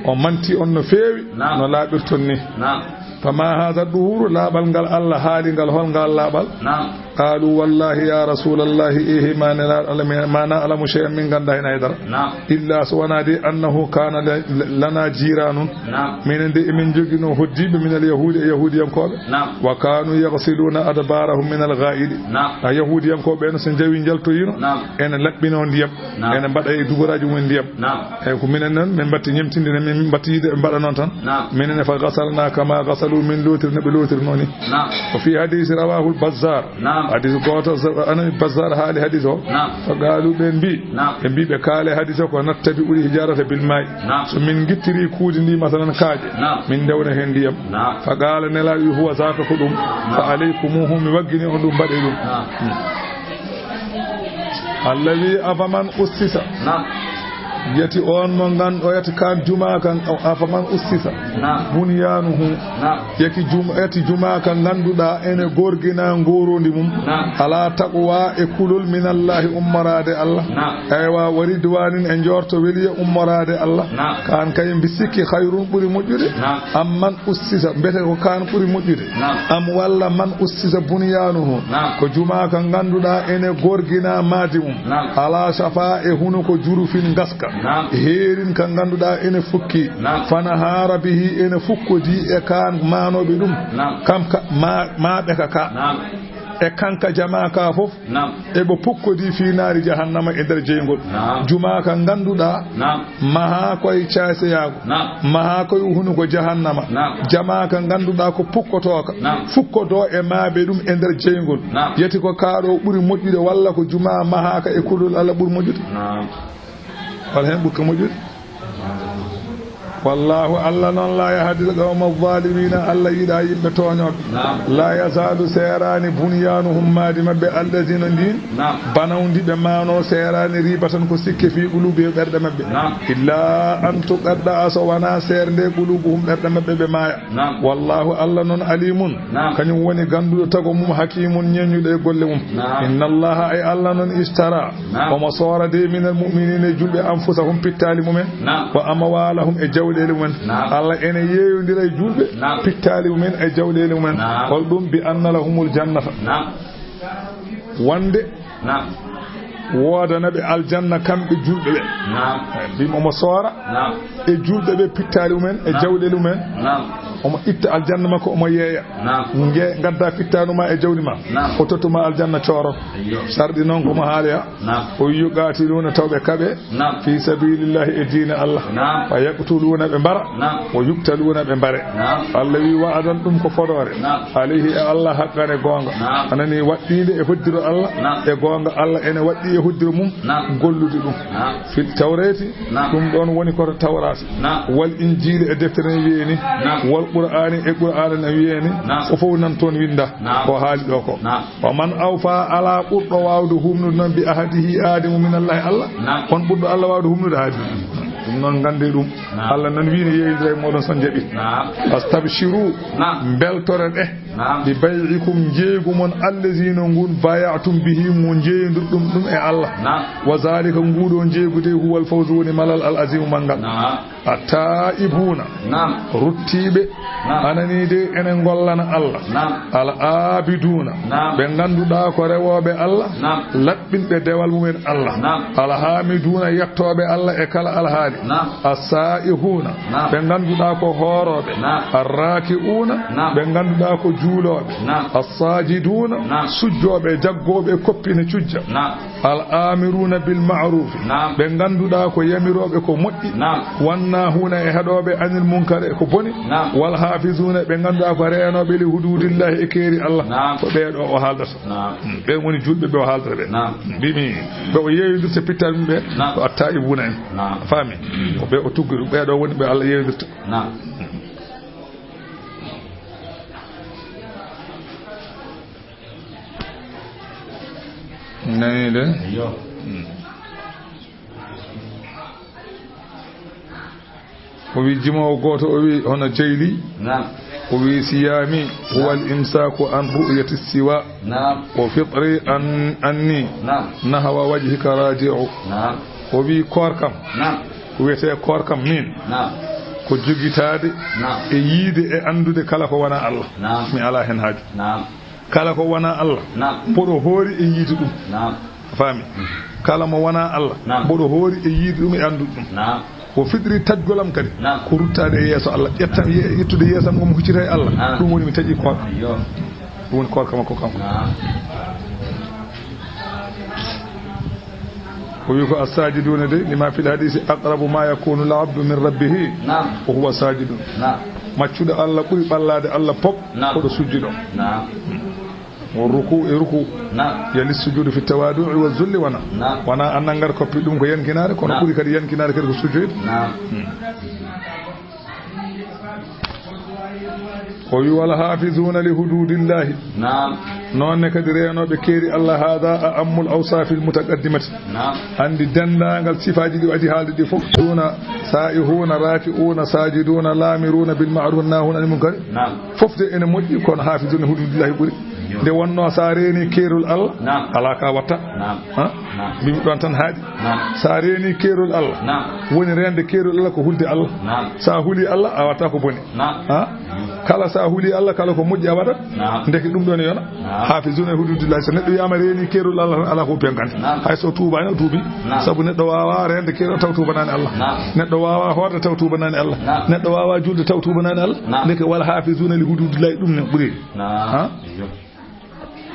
o manti on no feewi, Naam. no laaɓirton ni." Naam. فما هذا الطهور؟ Laaɓal ngal Allah haali ngal, hol ngal laaɓal? نعم. قالوا والله يا رسول الله، eehi ma Nelaaɗo Allah, ma نعلم شيئا، min nganndaa heen hay dara. نعم. إلا so wonaa de أنه كان لنا جيران. نعم. Minen de emin njoginoo hoɗdiiɓe من اليهود e Yahuudiyankooɓe. نعم. وكانوا يغسلون أدبارهم من الغائط. نعم. A Yahuudiyankooɓe en so njawi njaltoyiino, نعم. ene laɓɓinoo ndiyam. Naam. Ene mbaɗa e dugaraaji mum en ndiyam. Naam. Eyi, ko minen noon, min mbatti ñemtinde, min mbatti yiide ɓe mbaɗa noon tan. Naam. Minen ne, فغسلنا كما غسلوا, min lootiri no ɓe lootirnoo ni. Naam. وفي حديث رواه البزار. Naam. Hadis gooto, Anani Bazzar haali hadis o. Naam. فقالوا, ɓe mbi, Naam. ɓe mbi ɓe kaale hadis o ko نتبع الحجارة بالماء. Naam. So min ngittiri kuudi ndi, masalan kaaƴe, Naam. min ndewna heen ndiyam. Naam. فقال, Nelaaɗo wi, هو ذاك, ko ɗum. Naam. فعليكموه, mi waggini on ɗum, mbaɗee ɗum. Naam. Hmm. Allah wi, أفمن أسس. Naam. Yati on mo ngan-, o yati kan juma kan, أفمن أسس. Naam. بنيانه. Naam. Yaki jum-, yati juma kan ngannduɗaa ene gorgina ngorondi mum. Naam. على تقوى, e kulol, من الله, ummoraade Allah. Naam. Eywa, ورضوان, e njorto weliya ummoraade Allah. Naam. Kan kay mbi sikki خير, ɓuri moƴƴude. Naam. أم من أسس, mbete ko kan ɓuri moƴƴude. Naam. أم, walla, من أسس بنيانه. Naam. Ko juma ka ngannduɗaa ene gorgina maadi mum. Naam. على شفا, e hunuko jurufin ngaska. Naam. Heerin ka ngannduɗaa ene fukki. Naam. فانهار به, ene fukkodi e kan maanooɓe ɗum. Naam. Kam ka ma, maaɓe ka ka. Naam. E kanka jama ka fof. Naam. Eɓe pukkodi في نار جهنم, e nder jeyngol. Naam. Juma ka ngannduɗaa Naam. maha koye caaseyaago. Naam. Maha koye hunuko jahannama. Naam. Jama ka ngannduɗaa ko pukkotooka. Naam. Fukkodo e maaɓe ɗum e nder jeyngol. Naam. Yati ko kaɗo ɓuri moƴƴude, walla ko juma maha ka e kulol Allah ɓuri moƴƴude? Naam. Wala heen ɓuri ka moƴƴude? والله, Allah noon, لا يهدي القوم الظالمين, Allah yiɗaa yimɓe tooñooɓe. Naam. لا يزال, seeraani, بنيانهم, maadi maɓɓe, الذي, no ndin, Naam. banawndi ɓe maano, seeraani, ريبة, ko sikke, في قلوبهم, ɓerɗe maɓɓe. Naam. إلا أن تقطع, so wonaa seernde, قلوبهم, ɓerɗe maɓɓe, ɓe maaya. Naam. والله, Allah noon, عليم, Naam. kañum woni gannduɗo tago mum, حكيم, ñeeñuɗo e golle mum. Naam. إن الله, ay Allah noon, اشترى, Naam. omo soora de, من المؤمنين, e julɓe, أنفسهم, pittaali mumen, Naam. وأموالهم, e jawɗeele mumen. Naam. Allah ene yeeyondira e julɓe, Naam. pittaali mumen, e jawɗeele mumen. Naam. Hol ɗum? بأن لهم الجنة. Naam. Wonde Naam. woodana ɓe aljanna, kamɓe julɓe ɓe. Naam. Eh, mbimi omo soora Naam. e julɓe ɓe pittaali mumen, e Naam. jawɗeele mumen. Naam. Omo itta aljanna makko, omo yeeya. Naam. Nge, ngadda pittaanu ma e jawdi ma. Naam. O tottu ma aljanna cooro. Ayyo. Sarɗi noon ko mo haali ha. Naam. O wi, يقاتلون, taw ɓe kaɓe. Naam. في سبيل الله, e diine Allah. Naam. فيقتلون, ɓe mbara. Naam. ويقتلون, ɓe mbare. Naam. Allah wi, وعدا, ɗum ko fodoore. Naam. عليه, e Allah, حقا, e goonga. Naam. A nani, waɗɗiinde e hoddiro Allah. Naam. E goonga, Allah ene waɗɗi e hoddiro mum. Naam. Gollude ɗum. Naam. في التوراة, Naam. ɗum ɗoon woni ko to Tawraati. Naam. والإنجيل, e deftere ne wiyeeni. Naam. والقرآن, e Qur'aana ne wiyeeni. Naam. Ko fof nan toon winnda. Naam. Ko haali ɗo ko. Naam. ومن أوفى, alaa ɓurɗo waawde humnude noon, بعهده, ahdi mum, من الله, Allah. Naam. On ɓurɗo Allah waawde humnude ahdi mum? Ɗum noon nganndee ɗum. Naam. Allah noon wiyi ne yeeyondira e mooɗon so njaɓi. Naam. فاستبشروا, Naam. mbeltore ɗe. Naam. ببيعكم, njeeygu mon, الذي, no ngun, بايعتم به, mo njeeyondirɗum ɗum e Allah. Naam. وذلك, nguɗo njeeygu de, هو الفوز, woni malal, العظيم, manngal. Naam. التائبون, Naam. ruttiiɓe, Naam. a nanii de, ene ngollana Allah. Naam. العابدون, Naam. ɓe ngannduɗaa ko rewooɓe Allah, Naam. laɓɓinɓe dewal mumen Allah. Naam. الحامدون, yettooɓe Allah e kala alhaali. Naam. السائحون, Naam. ɓe ngannduɗaa ko hoorooɓe. Naam. الراكعون, Naam. ɓe ngannduɗaa ko juulooɓe. Naam. الساجدون, Naam. sujjooɓe, jaggooɓe, koppi ne cujja. Naam. الآمرون بالمعروف, Naam. ɓe ngannduɗaa ko yamirooɓe ko moƴƴi. Naam. والناهون, e haɗooɓe, عن المنكر, e ko boni. Naam. والحافظون, ɓe ngannduɗaa ko reenooɓe, لحدود الله, e keeri Allah. Naam. Ko ɓee ɗo o haaldata. Naam. Hmm, ɓe woni julɓe ɓe o haaldata ɓe. Naam. Hmm, mbimi, ɓe o yeeyondirta pittaali mum ɓe, Naam. ko التائبون en. Naam. A faami? Hmm. Ko ɓe o tuggi ɗum, ɓee ɗo woni ɓe Allah yeeyondirta. Naam. Nani de? Yo. Hmm. O wi jimoowo gooto, o wi hono jeyli. Naam. O wi صيامي هو Naam. الإمساك عن رؤية السوى. Naam. وفطري عن، عني Naam. نحو وجهك راجع. Naam. O wi koor kam. Naam. Ko wiyetee koor kam min. Naam. Ko jogitaade Naam. e yiide e anndude kala ko wonaa Allah. Naam. Mi alaa heen haaju. Naam. Kala ko wonaa Allah, Naam. mboɗo hoori e yiide ɗum. Naam. A faami? Kala mo wonaa Allah, Naam. mboɗo hoori e yiide ɗum e anndude ɗum. Naam. Ko fitiri taƴgol am kadi, Naam. ko ruttaade e yeeso Allah, ƴetta-, ye-, ƴettude yeeso am ngo mi huccita e Allah. Naam. Ɗum woni mi taƴi koorka. Ayyo. Ɗum woni koorka makko kanko. Naam. O wi ko as-saajiduuna de, lima fil hadiisi, aqrabu ma yakunu al-abdu min rabbihi Naam. wa huwa saajidun. Naam. Maccuɗo Allah ɓuri ɓallaade Allah pop Naam. ko ɗo sujjuɗo. Naam. Wo ruku e ruku. Naam. Yali sujuudu fi tawaadu'i wa zulli wana. Naam. Wana an nangar koppi ɗum ko yankinaare, kono Naam. ɓuri kadi yankinaare kadi ko sujjoyde. Naam. Hmm. O wi, "Wal haafizuuna li huduudillaahi." Naam. Noon ne kadi reenooɓe keeri Allah, haadaa a'ammul awsaafil mutaqaddimati. Naam. Anndi denndaangal sifaaji ɗi o adi haalde ɗi fof. Suuna, saa'ihuuna, raaki'uuna, saajiduuna, laamiruuna bil ma'ruufi, naahuuna anil munkari. Naam. Fof de ene moƴƴi, kono haafizuuna li huduudillaahi ɓuri. Nde wonnoo so a reenii keerol Allah, Naam. alaa ka watta. Naam. Ha? Naam. Mbimi ɗoon tan haaɗi. Naam. So a reenii keerol Allah, Naam. woni reende keerol Allah ko hulde Allah. Naam. So a hulii Allah, a watta ko boni. Naam. Ha? Kala so a hulii Allah, kala ko moƴƴi a waɗat. Naam. Ndeke ɗum ɗoon yona. Naam. Haafizuuna li huduudillaahi. So neɗɗo wiyaama reenii keerol Allah tan, alaa ko uppi hen kanti. Naam. Hay so tuubaani, o tuubi. Naam. Sabu neɗɗo waawaa reende keerol taw tuubanaani Allah. Naam. Neɗɗo waawaa hoorde taw tuubanaani Allah. Naam. Neɗɗo waawaa juulde taw tuubanaani Allah. Naam. Ndeke wal haafizuuna li huduudillaahi ɗum ne ɓuri. Naam. Ha? Iyo.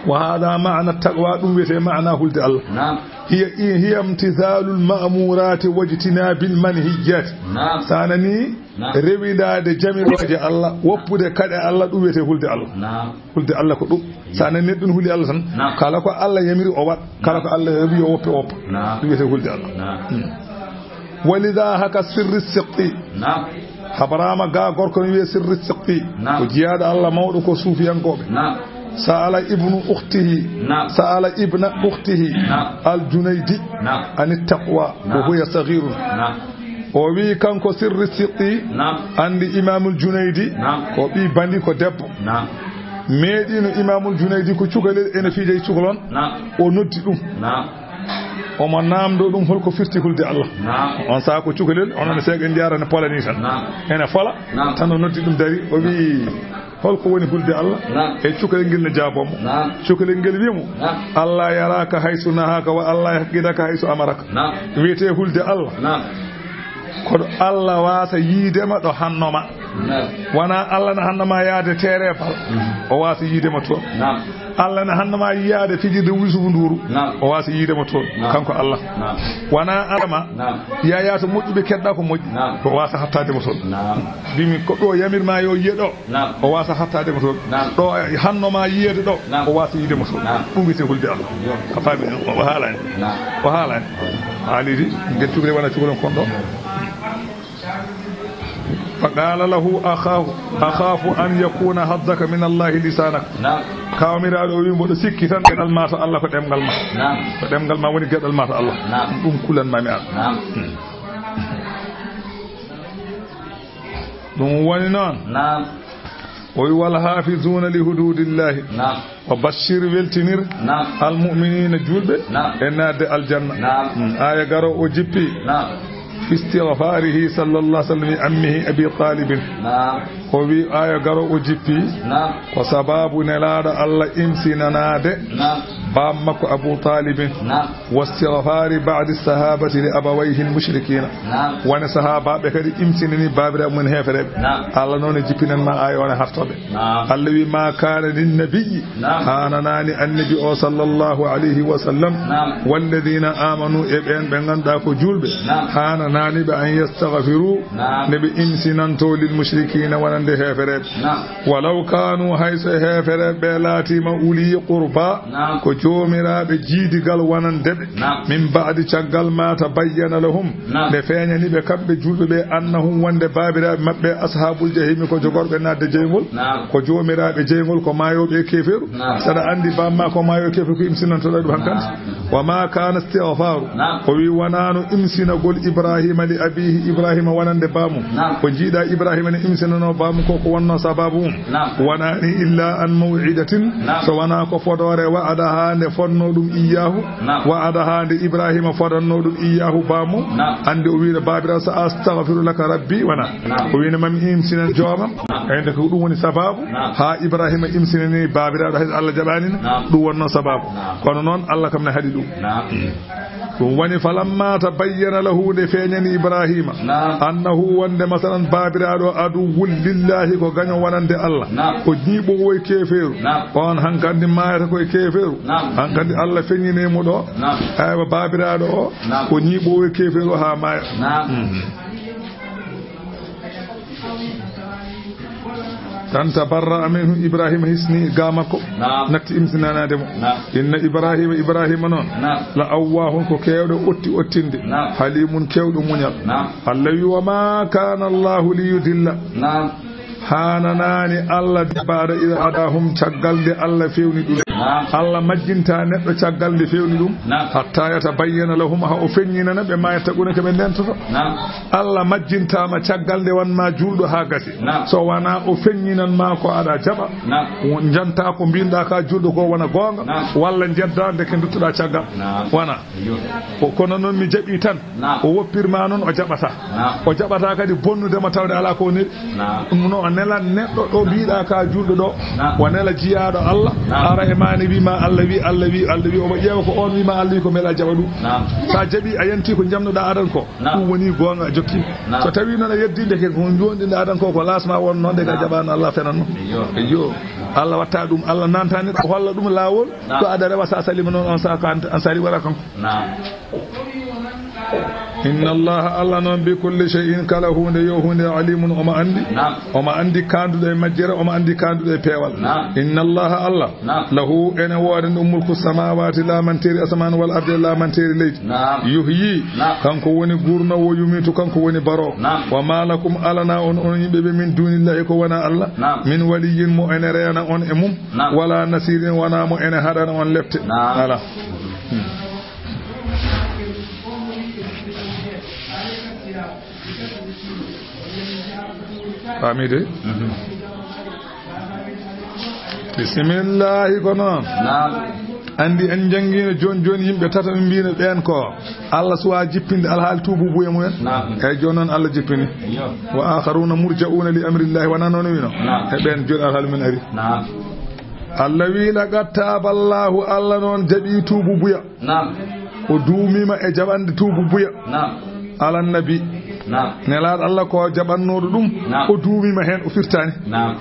Wa haadaa maana taqwa, ɗum wiyetee maana hulde Allah. Naam. Hiya, hiya imtisaalul ma'muuraati wajtinaabil manhiyyaati. Naam. So a nanii Naam. rewindaade jamirooje Allah, woppude kaɗe Allah, ɗum wiyetee hulde Allah. Naam. Hulde Allah ko ɗum. So a nanii neɗɗo ne huli Allah tan, Naam. kala ko Allah yamiri o waɗa, kala ko Allah yamiri o woppa o woppa. Naam. Ɗum wiyetee hulde Allah. Naam. Hmm. Wa lidaa haka sirri siqi. Naam. Habaraama ga gorko ne wiyee Sirri Siqi. Naam. Ko jiyaaɗo Allah mawɗo ko suufiyankooɓe. Naam. Sa'ala ibnu ukhtihi. Naam. Sa'ala ibna ukhtihi. Naam. Al-Junaydi. Naam. Ani taqwa. Naam. Wa huwa saghirun. Naam. O wi kanko Sirri Siqi. Naam. Anndi Imaamul Junaydi. Naam. Ko ɓii bandi ko debbo. Naam. Meeɗiino Imaamul Junaydi ko cukalel ene fija e cukalon. Naam. O noddi ɗum. Naam. Omo naamndoo ɗum holko firti hulde Allah. Naam. On sahaa ko cukalel, onon seeɗa en njaarani pola ni tan. Naam. Ene fola, Naam. tan o noddi ɗum dari, o wi, "Holko woni hulde Allah?" Naam. E cukalel ngel ne jaaboo mo. Naam. Cukalel ngel wi mo, Naam. "Allah yaraaka haysu nahaaka wa Allah yaqidaka haysu amaraka." Naam. Wiyetee hulde Allah. Naam. Ko ɗo Allah waasa yiide ma ɗo hanno ma. Naam. Wonaa Allah na hanno ma yaade teere bal. Mhm. O waasa yiide ma toon. Naam. Allah na hanno ma yaade fijirde Yusufu Nduuru. Naam. O waasa yiide ma toon. Naam. Kanko Allah. Naam. Wonaa Allah ma Naam. yaya to moƴƴuɓe keɗɗa ko moƴƴi. Naam. O waasa hattaade ma toon. Naam. Mbimi ko ɗo yamir ma yo yiye ɗo. Naam. O waasa hattaade ma toon. Naam. Ɗo hanno ma yiyeede ɗo. Naam. O waasa yiide ma toon. Naam. Ɗum wiyetee hulde Allah. Yo. A faami? O haalaani. Naam. O haalaani. Haalidi, ngel cukalel wona cukalel kon ɗo. Fa qala lahu akhahu, "Akhafu an yakuna hazzaka min Allahi lisanak." Naam. Kaamiraaɗo o wi, "Mboɗo sikki tan geɗal ma to Allah ko ɗemngal ma." Naam. Ko ɗemngal ma woni geɗal ma to Allah. Naam. Ɗum kulan ma mi an. Naam. Ɗum woni noon. Naam. O wi, "Wal hafizuna li hududillahi." Naam. Wa bashir, weltinir. Naam. Al mu'minina, juulɓe. Naam. E naatde aljanna. Naam. Mm, aya garo o jippi. Naam. Fi istighfarihi sallallahu alaihi wasallam li ammihi Abi Talibin. Naam. O wi aya garo o jippi. Naam. Ko sababu nelaaɗo Allah imsinanaade. Naam. Baam makko Abu Talibin. Naam. Wa istighfari ba'di sahabati li abawayhi al mushrikina. Naam. Wone sahaabaaɓe kadi imsinani baabiraaɓe mum heefereɓe. Naam. Allah noon e jippinan ma aya on e hartoɓe. Naam. Allah wi, "Ma kana lin nabiyyi." Naam. Haananaani annabi o sallallahu alayhi wa sallam. Naam. Walladina amanu, e ɓeen ɓe ngannduɗaa ko juulɓe. Naam. Haananaani ɓe an yastaghfiru. Naam. Nde ɓe imsinanto lil mushrikina wonande heefereɓe. Naam. Walaw kanu, hayso heefereɓe ɓe laatiima uli qurba. Naam. Ko joomiraaɓe jiidigal wonande ɓe. Naam. Min ba'di, caggal ma tabayyana lahum. Naam. Nde feeñani ɓe kamɓe juulɓe ɓe, annahum, wonde baabiraaɓe maɓɓe ashabul jahimi ko jogorɓe naatde jeyngol. Naam. Ko joomiraaɓe jeyngol ko maayooɓe e keefeeru. Naam. Saɗa anndi baam ma ko maayooɓe keefeeru ko imsinantoɗa ɗum hankadi. Naam. Wa ma kana istighfaru. Naam. O wi wonaano imsinagol Ibrahima li abihi, Ibrahima wonande baamum. Naam. Ko jiiɗa Ibrahima ne imsinano Kam ko ko wonno sababu mum. Naam. Wonani illa an maw'idatin. Naam. So wona ko fodoore wa'adaha nde fodno ɗum iyyahu. Naam. Wa'adaha nde Ibrahima fodanno ɗum iyyahu bamum. Naam. Ande o wi'no babiraɗo sa astaghfiru laka rabbi wona. Naam. O wi'no mami imsinan joomam. Naam. Ende ko ɗum woni sababu. Naam. Ha Ibrahima imsinani babiraɗo hay Allah jaɓani na. Naam. Ɗum wonno sababu. Naam. Kono noon Allah kam ne haɗi ɗum. Naam. Ɗum woni falamma tabayyana lahu nde feeñani Ibrahima. Naam. Annahu wonde masalan babiraɗo aduwwun lillahi ko gaño wonande Allah. Naam. Ko ñiiɓoowo e keefeeru. Naam. On hankandi maayata ko e keefeeru. Naam. Hankandi Allah feññinay mo ɗo. Naam. Aywa babiraɗo o. Naam. Ko ñiiɓoowo e keefeeru ha maaya. Naam. Mhm. Tan tabarra'a minhu Ibrahima hisni ga makko. Naam. Natti imsinanade mo. Naam. Inna Ibrahima, Ibrahima noon. Naam. La awwahun ko kewɗo otti ottinde. Naam. Halimun kewɗo muñal. Naam. Allah wi wa ma kana Allahu li yudilla. Naam. Hananani Allah ba'da idha hadahum caggal nde Allah fewni ɗum. Naam. Allah majjinta neɗɗo caggal nde fewni ɗum. Naam. Hatta yatabayyana lahum ha o feññinana ɓe ma yattaquna ko ɓe ndentoto. Naam. Allah majjintama caggal nde wanma julɗo ha gasi. Naam. So wona o feññinan ma ko aɗa jaɓa. Naam. Janta ko mbinɗa ka julɗo ko wona goonga. Naam. Walla jedda ndeke duttuɗa caggal. Naam. Wona. Yo. Ko, kono noon mi jaɓi tan. Naam. O woppirma noon o jaɓata. Naam. O jaɓata kadi bonnude ma tawde ala ko neli. Naam. Ɗum no o nela neɗɗo ɗo mbiɗa ka julɗo ɗo. Naam. O nela jiyaaɗo Allah. Naam. Ara e mani wi ma Allah wi, Allah wi, Allah wi. Omo ƴeewa ko on wi ma Allah wi ko mbela jaɓa ɗum. Naam. Sa jaɓi a yanti ko jamnuɗa adan ko. Naam. Ɗum woni goonga a jokki. Naam. So tawi noon a yeddi ndeke ko jonɗinɗa adan ko ko lasma won noon ndeke a jaɓano Allah fenan noon. Eyyo. Eyyo. Allah watta ɗum, Allah nantani o holla ɗum laawol. Naam. To aɗa rewa sa salima noon on sa ko an, an sali wara kanko. Naam. Inna Allah Allah noon bi kulli shay'in kala huunde yo huunde alimun omo andi. Naam. Omo andi kanduɗo e majjere, omo andi kanduɗo e peewal. Naam. Inna Allah Allah. Naam. Lahu ene woodani ɗum mulku samawati lamanteeri asaman wal ardi lamanteeri leydi. Naam. Yuhyi. Naam. Kanko woni gurnowo yumitu kanko woni baro. Naam. Wa ma lakum alana on on yimɓe ɓe min dunillahi ko wona Allah. Naam. Min waliyyin mo ene reena on e mum. Naam. Wala nasirin wona mo ene haɗana on lepte. Naam. Ala. Hmm. Famide? Mhm. Bisimillahi ko noon. Naam. Andi en jangino joni joni yimɓe tata ɓe mbino ɓen ko Allah suwa jippinde alhaali tuubu buye mumen. Naam. Eyyi joni noon Allah jippini. Yo. Wa akharuna murja'una li amrillahi wona noon wino. Naam. E ɓen joni alhaali men ari. Naam. Allah wi laqad taballahu Allah noon jaɓi tuubu buya. Naam. O duumima e jaɓande tuubu buya. Naam. Alan nabi. Naam. Nelaaɗo Allah ko jaɓannooɗo ɗum. Naam. O duumima heen, o firtaani. Naam.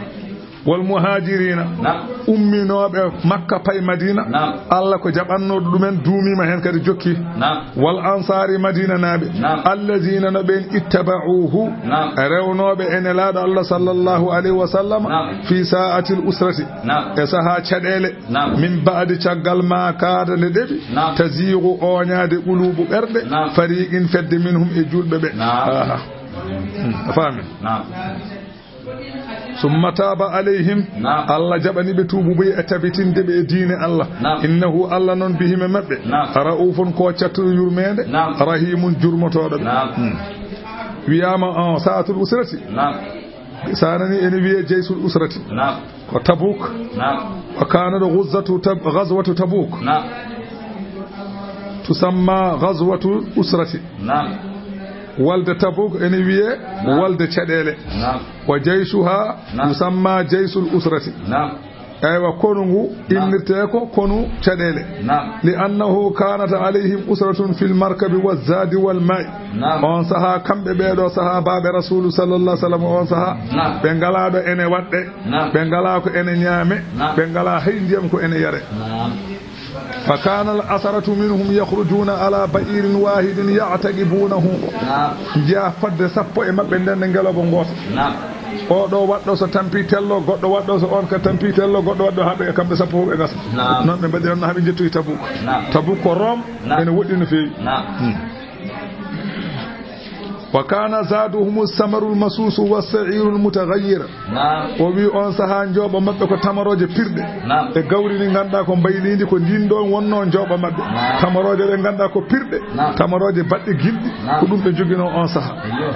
Wal muhaajiriina. Naam. Umminooɓe Makka pay Madiina. Naam. Allah ko jaɓannooɗo ɗumen, duumima heen kadi jokki. Naam. Wal ansaari Madiinanaaɓe. Naam. Allaziina no ɓeen ittaba'uuhu. Naam. Rewnooɓe e Nelaaɗo Allah sallallahu alayhi wa sallam. Naam. Fii saa'atil usrati. Naam. E sahaa caɗeele. Naam. Min ba'di caggal ma kaada nde ɗeɓi. Naam. Taziigu ooñaade quluubu ɓerɗe. Naam. Fariiqin fedde minhum e julɓe ɓe. Naam. Aha. Hmm, a faami? Naam. Summa taaba alayhim. Naam. Allah jaɓani ɓe tuubu buy e tabitinde ɓe e diine Allah. Naam. Innahu Allah noon bihim e maɓɓe. Naam. Ra'uufun ko cattuɗo yurmeende. Naam. Rahiimun jurmotooɗo ɓe. Naam. Hmm. Wiyaama on sa'atul usrati. Naam. Sanani ene wiye jaysul usrati. Naam. Ko Tabuk. Naam. Wa kanat ghazwatu Tab-, ghazwatu Tabuk. Naam. Tusamma ghazwatu usrati. Naam. Walde Tabuk ene wiye Naam. Walde caɗeele. Naam. Wa jayshuha Naam. Yusamma jaysul usrati. Naam. Eywa, konu ngu Naam. Innirte ko konu caɗeele. Naam. Li annahu kanat alayhim usratun fil markabi wa zadi wal ma'i. Naam. On saha kamɓe ɓeɗo sahabaaɓe Rasulu sallallahu alaihi wasallam on saha Naam. Ɓe ngala ɗo ene waɗɗe. Naam. Ɓe ngala ko ene ñaame. Naam. Ɓe ngala hay ndiyam ko ene yare. Naam. Fa kana al asaratu minhum yakhrujuna ala ba'irin wahidin ya'taqibunahu. Naam. Njiya fodde sappo e maɓɓe nden nde ngeloba ngota. Naam. O ɗo waɗɗo so tampi tello, goɗɗo waɗɗo so on ka tampi tello, goɗɗo waɗɗo haɓe kamɓe sappo fof ɓe gasa. Naam. Noon ɓe mbaɗi noon haɓe jettoyi Tabuk. Naam. Tabuk ko Rome Naam. Ene woɗɗi no feewi. Naam. Hmm. Wa kana zaduhumu samarul masusu wa sa'irul mutaghayyir. Naam. O wi on saha njooɓa maɓɓe ko tamarooje pirɗe. Naam. E gawri ndi ngannduɗaa ko mbayliindi ko ndin ɗon wonno njooɓa maɓɓe. Naam. Tamarooje ɗe ngannduɗaa ko pirɗe. Naam. Tamarooje baɗɗe gilɗi. Naam. Ko ɗum ɓe njoginoo on saha. Ayyo.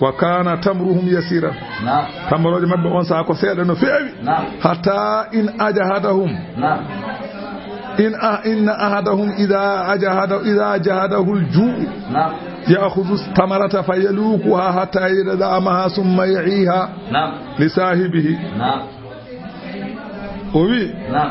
Wa kana tamruhum yasiran. Naam. Tamrooje maɓɓe on saha ko seeɗa no feewi. Naam. Hatta in ajahadahum. Naam. In a-, inna ahadahum idha ajahada, idha ajahadahu al-ju'u. Naam. Ya'khudhu tamarata fayalukuha hatta yada'amaha thumma ya'iha. Naam. Li sahibihi. Naam. O wi, Naam.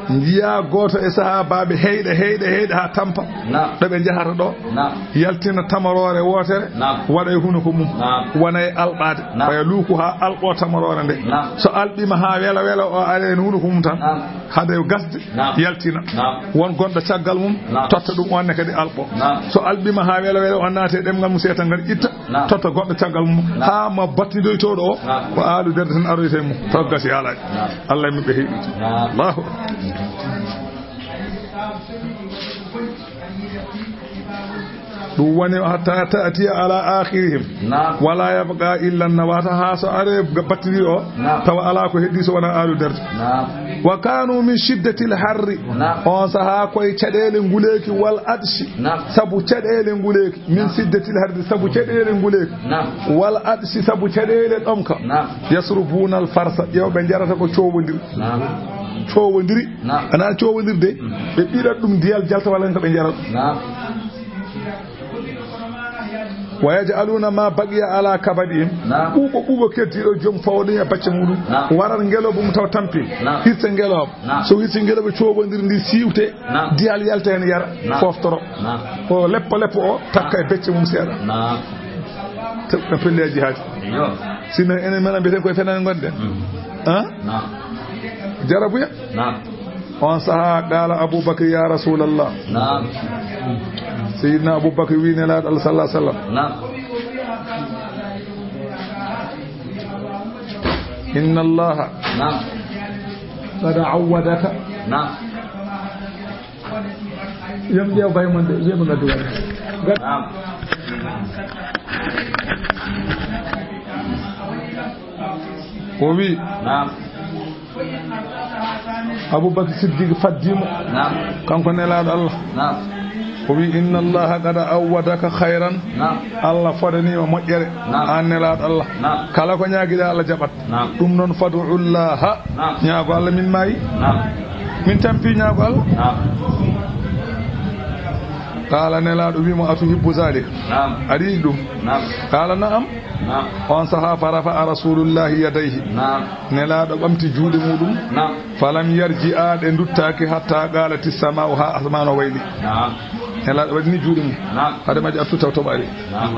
Njiya gooto e sahaabaaɓe heyɗa, heyɗa, heyɗa haa tampa. Naam. Ɗo ɓe njahata ɗo. Naam. Yaltina tamaroore wootere. Naam. Waɗa e hunuko mum. Naam. Wona e alɓaade. Naam. Faya luuku haa alɓo tamaroore nde. Naam. So alɓiima haa wela wela o ari e hunuko mum tan. Naam. Hade gasde. Naam. Yaltina. Naam. Won gonɗo caggal mum. Naam. Totta ɗum on ne kadi alɓo. Naam. So alɓiima haa wela wela o naati e ɗemngal mum seetan ngal itta. Naam. Totta goɗɗo caggal mum. Naam. Haa mo battidoytooɗo o. Naam. Ko aalu derde tan aroyta e mum. Taw gasi haalaaji. Naam. Allah e mum ɓe heɓi. Naam. Allahu akbar. Ɗum woni hatta ta'tiya ala akhirihim. Naam. Wala yabqa illa nawata haa so are ga battiri o. Naam. Tawa ala ko heddi so wona aalu derde. Naam. Wa kanu min shiddatil harri. Naam. On saha koye caɗeele nguleeki wal adshi. Naam. Sabu caɗeele nguleeki. Min Naam. Shiddatil harri sabu caɗeele nguleeki. Naam. Wal adshi sabu caɗeele ɗomka. Naam. Yasrubuna al farsa. Yo ɓe njarata ko coowondiri. Naam. Coowondiri. Naam. Ana coowondirde. Mm. Ɓe ɓiɗat ɗum diyal jalta walla ko ɓe njarat. Naam. Wa yaj'aluna ma baqiya ala kabadihim. Naam. Ɓuuɓo, ɓuuɓo keddiiɗo joom fawde e bacce muɗum. Naam. Waran ngelooba mum taw tampi. Naam. Hirsa ngelooba. Naam. So hirsi ngelooba coowondir ndi siwte. Naam. Diyal yalta heen yara. Naam. Foftoro. Naam. O leppo leppo o takka e becce mum seeɗa. Naam. Te-, no pelleeji haadi. Yo. Sinno enen men mbiyeten koye fenaande ngonɗen. Mm. Han? Naam. Jarabuya? Naam. On saha qaala Abu Bakr, "Ya Rasulallah." Naam. Sayyidina Abu Bakr wi Nelaaɗo Allah sallallahu alaihi wasallam. Naam. "Inna Allaha Naam. Qad awwadaka." Naam. Yom ƴeew bay mon de, yom ngaddu waɗi. Naam. O wi, Naam. Abubakar Siddiq faddi mo. Naam. Kanko Nelaaɗo Allah. Naam. O wi, "Inna Allaha qad awwadaka khayran." Naam. Allah fodani ma moƴƴere. Naam. An Nelaaɗo Allah. Naam. Kala ko ñaagiɗa Allah jaɓat. Naam. Ɗum noon, fad'ullaha. Naam. Ñaago Allah min maayi. Naam. Min tampi ñaago Allah. Naam. Qaala Nelaaɗo wi mo, "Atuhibbu zalika?" Naam. Aɗa yiɗi ɗum? Naam. Qaala, "Na'am." Naam. On saha fa rafa'a Rasulullahi yadayhi. Naam. Nelaaɗo ɓamti juuɗe muɗum. Naam. Falam yarji'a, ɗe nduttaaki hatta qalati sama'u, ha asmaan o wayli. Naam. Nelaaɗo waɗi ni juuɗe mum. Naam. Hade majje artu taw toɓaali. Naam.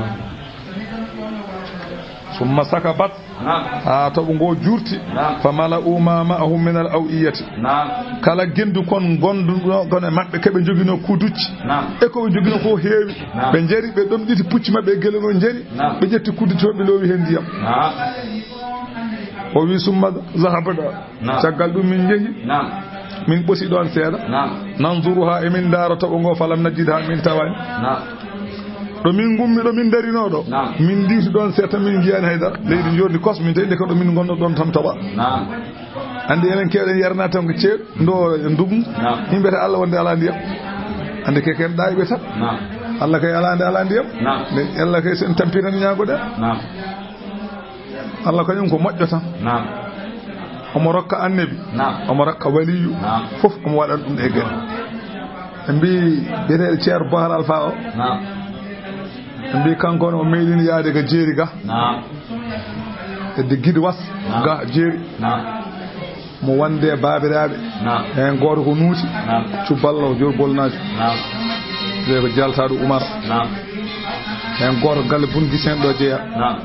Summa sakabat. Naam. Ha toɓo ngo juurti. Naam. Fa mala'u ma ma'ahum min al-aw'iyati. Naam. Kala gendu kon gonduɗo kon e maɓɓe, keɓe joginoo kuducci. Naam. E ko ɓe joginoo ko heewi. Naam. Ɓe njari, ɓe ɗomɗiti pucci maɓɓe e gele no njari. Naam. Ɓe ƴetti kuducci maɓɓe, ɓe loowi heen ndiyam. Naam. O wi, "Summa zahabna." Naam. Caggal ɗum min njehi. Naam. Min ɓosi ɗoon seeɗa. Naam. Nanzuruha, emin ndaara toɓo ngo, falam najidha, min tawaani. Naam. Ɗo min ngummi, ɗo min ndarinoo ɗo. Naam. Min ndiwti ɗoon seeɗa, min njiyaani hay dara. Leydi njoorndi kos, min tawi nde ko ɗo min ngonno ɗoon tan toɓa. Naam. Anndi enen keewɗen yarna tan ko ceeɗu, ndo e ndugngu. Naam. Yimɓe ta Allah wonde alaa ndiyam. Anndi ke ken ɗaayɓe tan. Naam. Allah kay alaa nde alaa ndiyam. Naam. Nde Allah kay sen tampi tan ñaagoɗen. Naam. Allah kañum ko moƴƴo tan. Naam. Omo rokka annabi. Naam. Omo rokka waliyu. Naam. Fof omo waɗan ɗum e gere. Ɓe mbi biyeteeɗo Ceerno Bohar Alfa o. Naam. Ɓe mbi kanko on o meeɗino yaade ga jeeri ga. Naam. Hedde Gidi Was. Naam. Ga jeeri. Naam. Mo wonde baabiraaɓe. Naam. Heen gooto ko Nuuti. Naam. Cuballo Joor Bolnaajo. Naam. Wiye ko Jaltaaɗo Umar. Naam. Heen gooto galle Bun Gisen ɗo jeya. Naam.